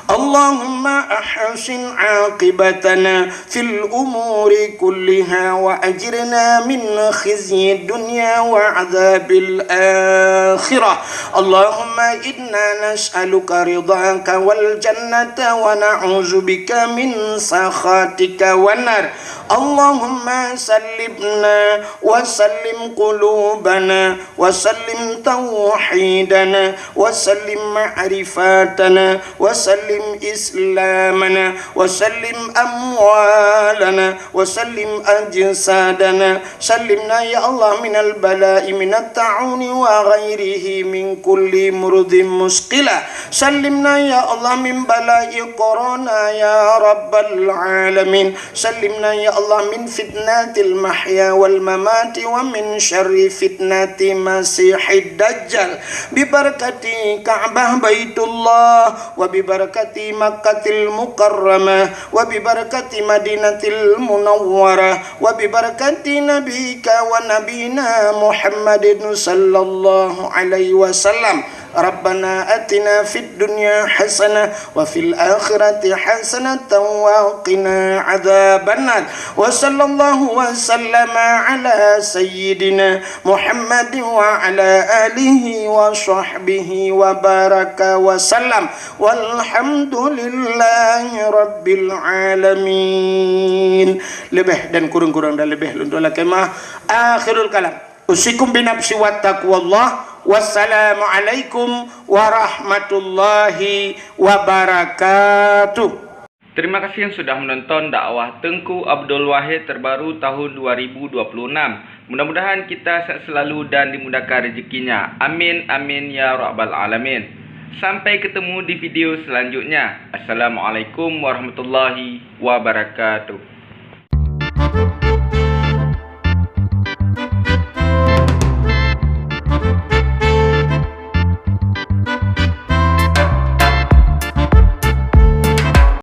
اللهم أحسن عاقبتنا في الأمور كلها وأجرنا من خزي الدنيا وعذاب الآخرة. اللهم إنا نسألك رضاك والجنة ونعوذ بك من سخطك والنار. اللهم سلمنا وسلم قلوبنا وسلم توحيدنا وسلم معرفتنا وسلم إسلامنا وسلم أموالنا وسلم أجسادنا. سلمنا يا الله من البلاء من الطاعون وغيره من كل مرض مثقلا. سلمنا يا الله من بلاء كورونا يا رب العالمين. سلمنا يا الله من فتنة المحيا والممات ومن شر فتنة المسيح الدجال، ببركة كعبة بيت الله وببركة مكة المكرمة وببركة مدينة المنورة وببركة نبيك ونبينا محمد صلى الله عليه وسلم. ربنا آتنا في الدنيا حسنة وفي الآخرة حسنة وقنا عذاب النار. وصلى الله وسلم على سيدنا محمد وعلى آله وصحبه وبارك وسلم. والحمد لله رب العالمين. Leubeh dan kureueng-kureueng dan leubeh lôn lakée meu'ah. Akhirul kalam. Usikum binafsi wa taqwallah. Wassalamualaikum warahmatullahi wabarakatuh. Terima kasih yang sudah menonton dakwah Teungku Abdul Wahid terbaru tahun dua ribu dua puluh enam. Mudah-mudahan kita sehat selalu dan dimudahkan rezekinya. Amin, amin, ya rabbal alamin. Sampai ketemu di video selanjutnya. Assalamualaikum warahmatullahi wabarakatuh.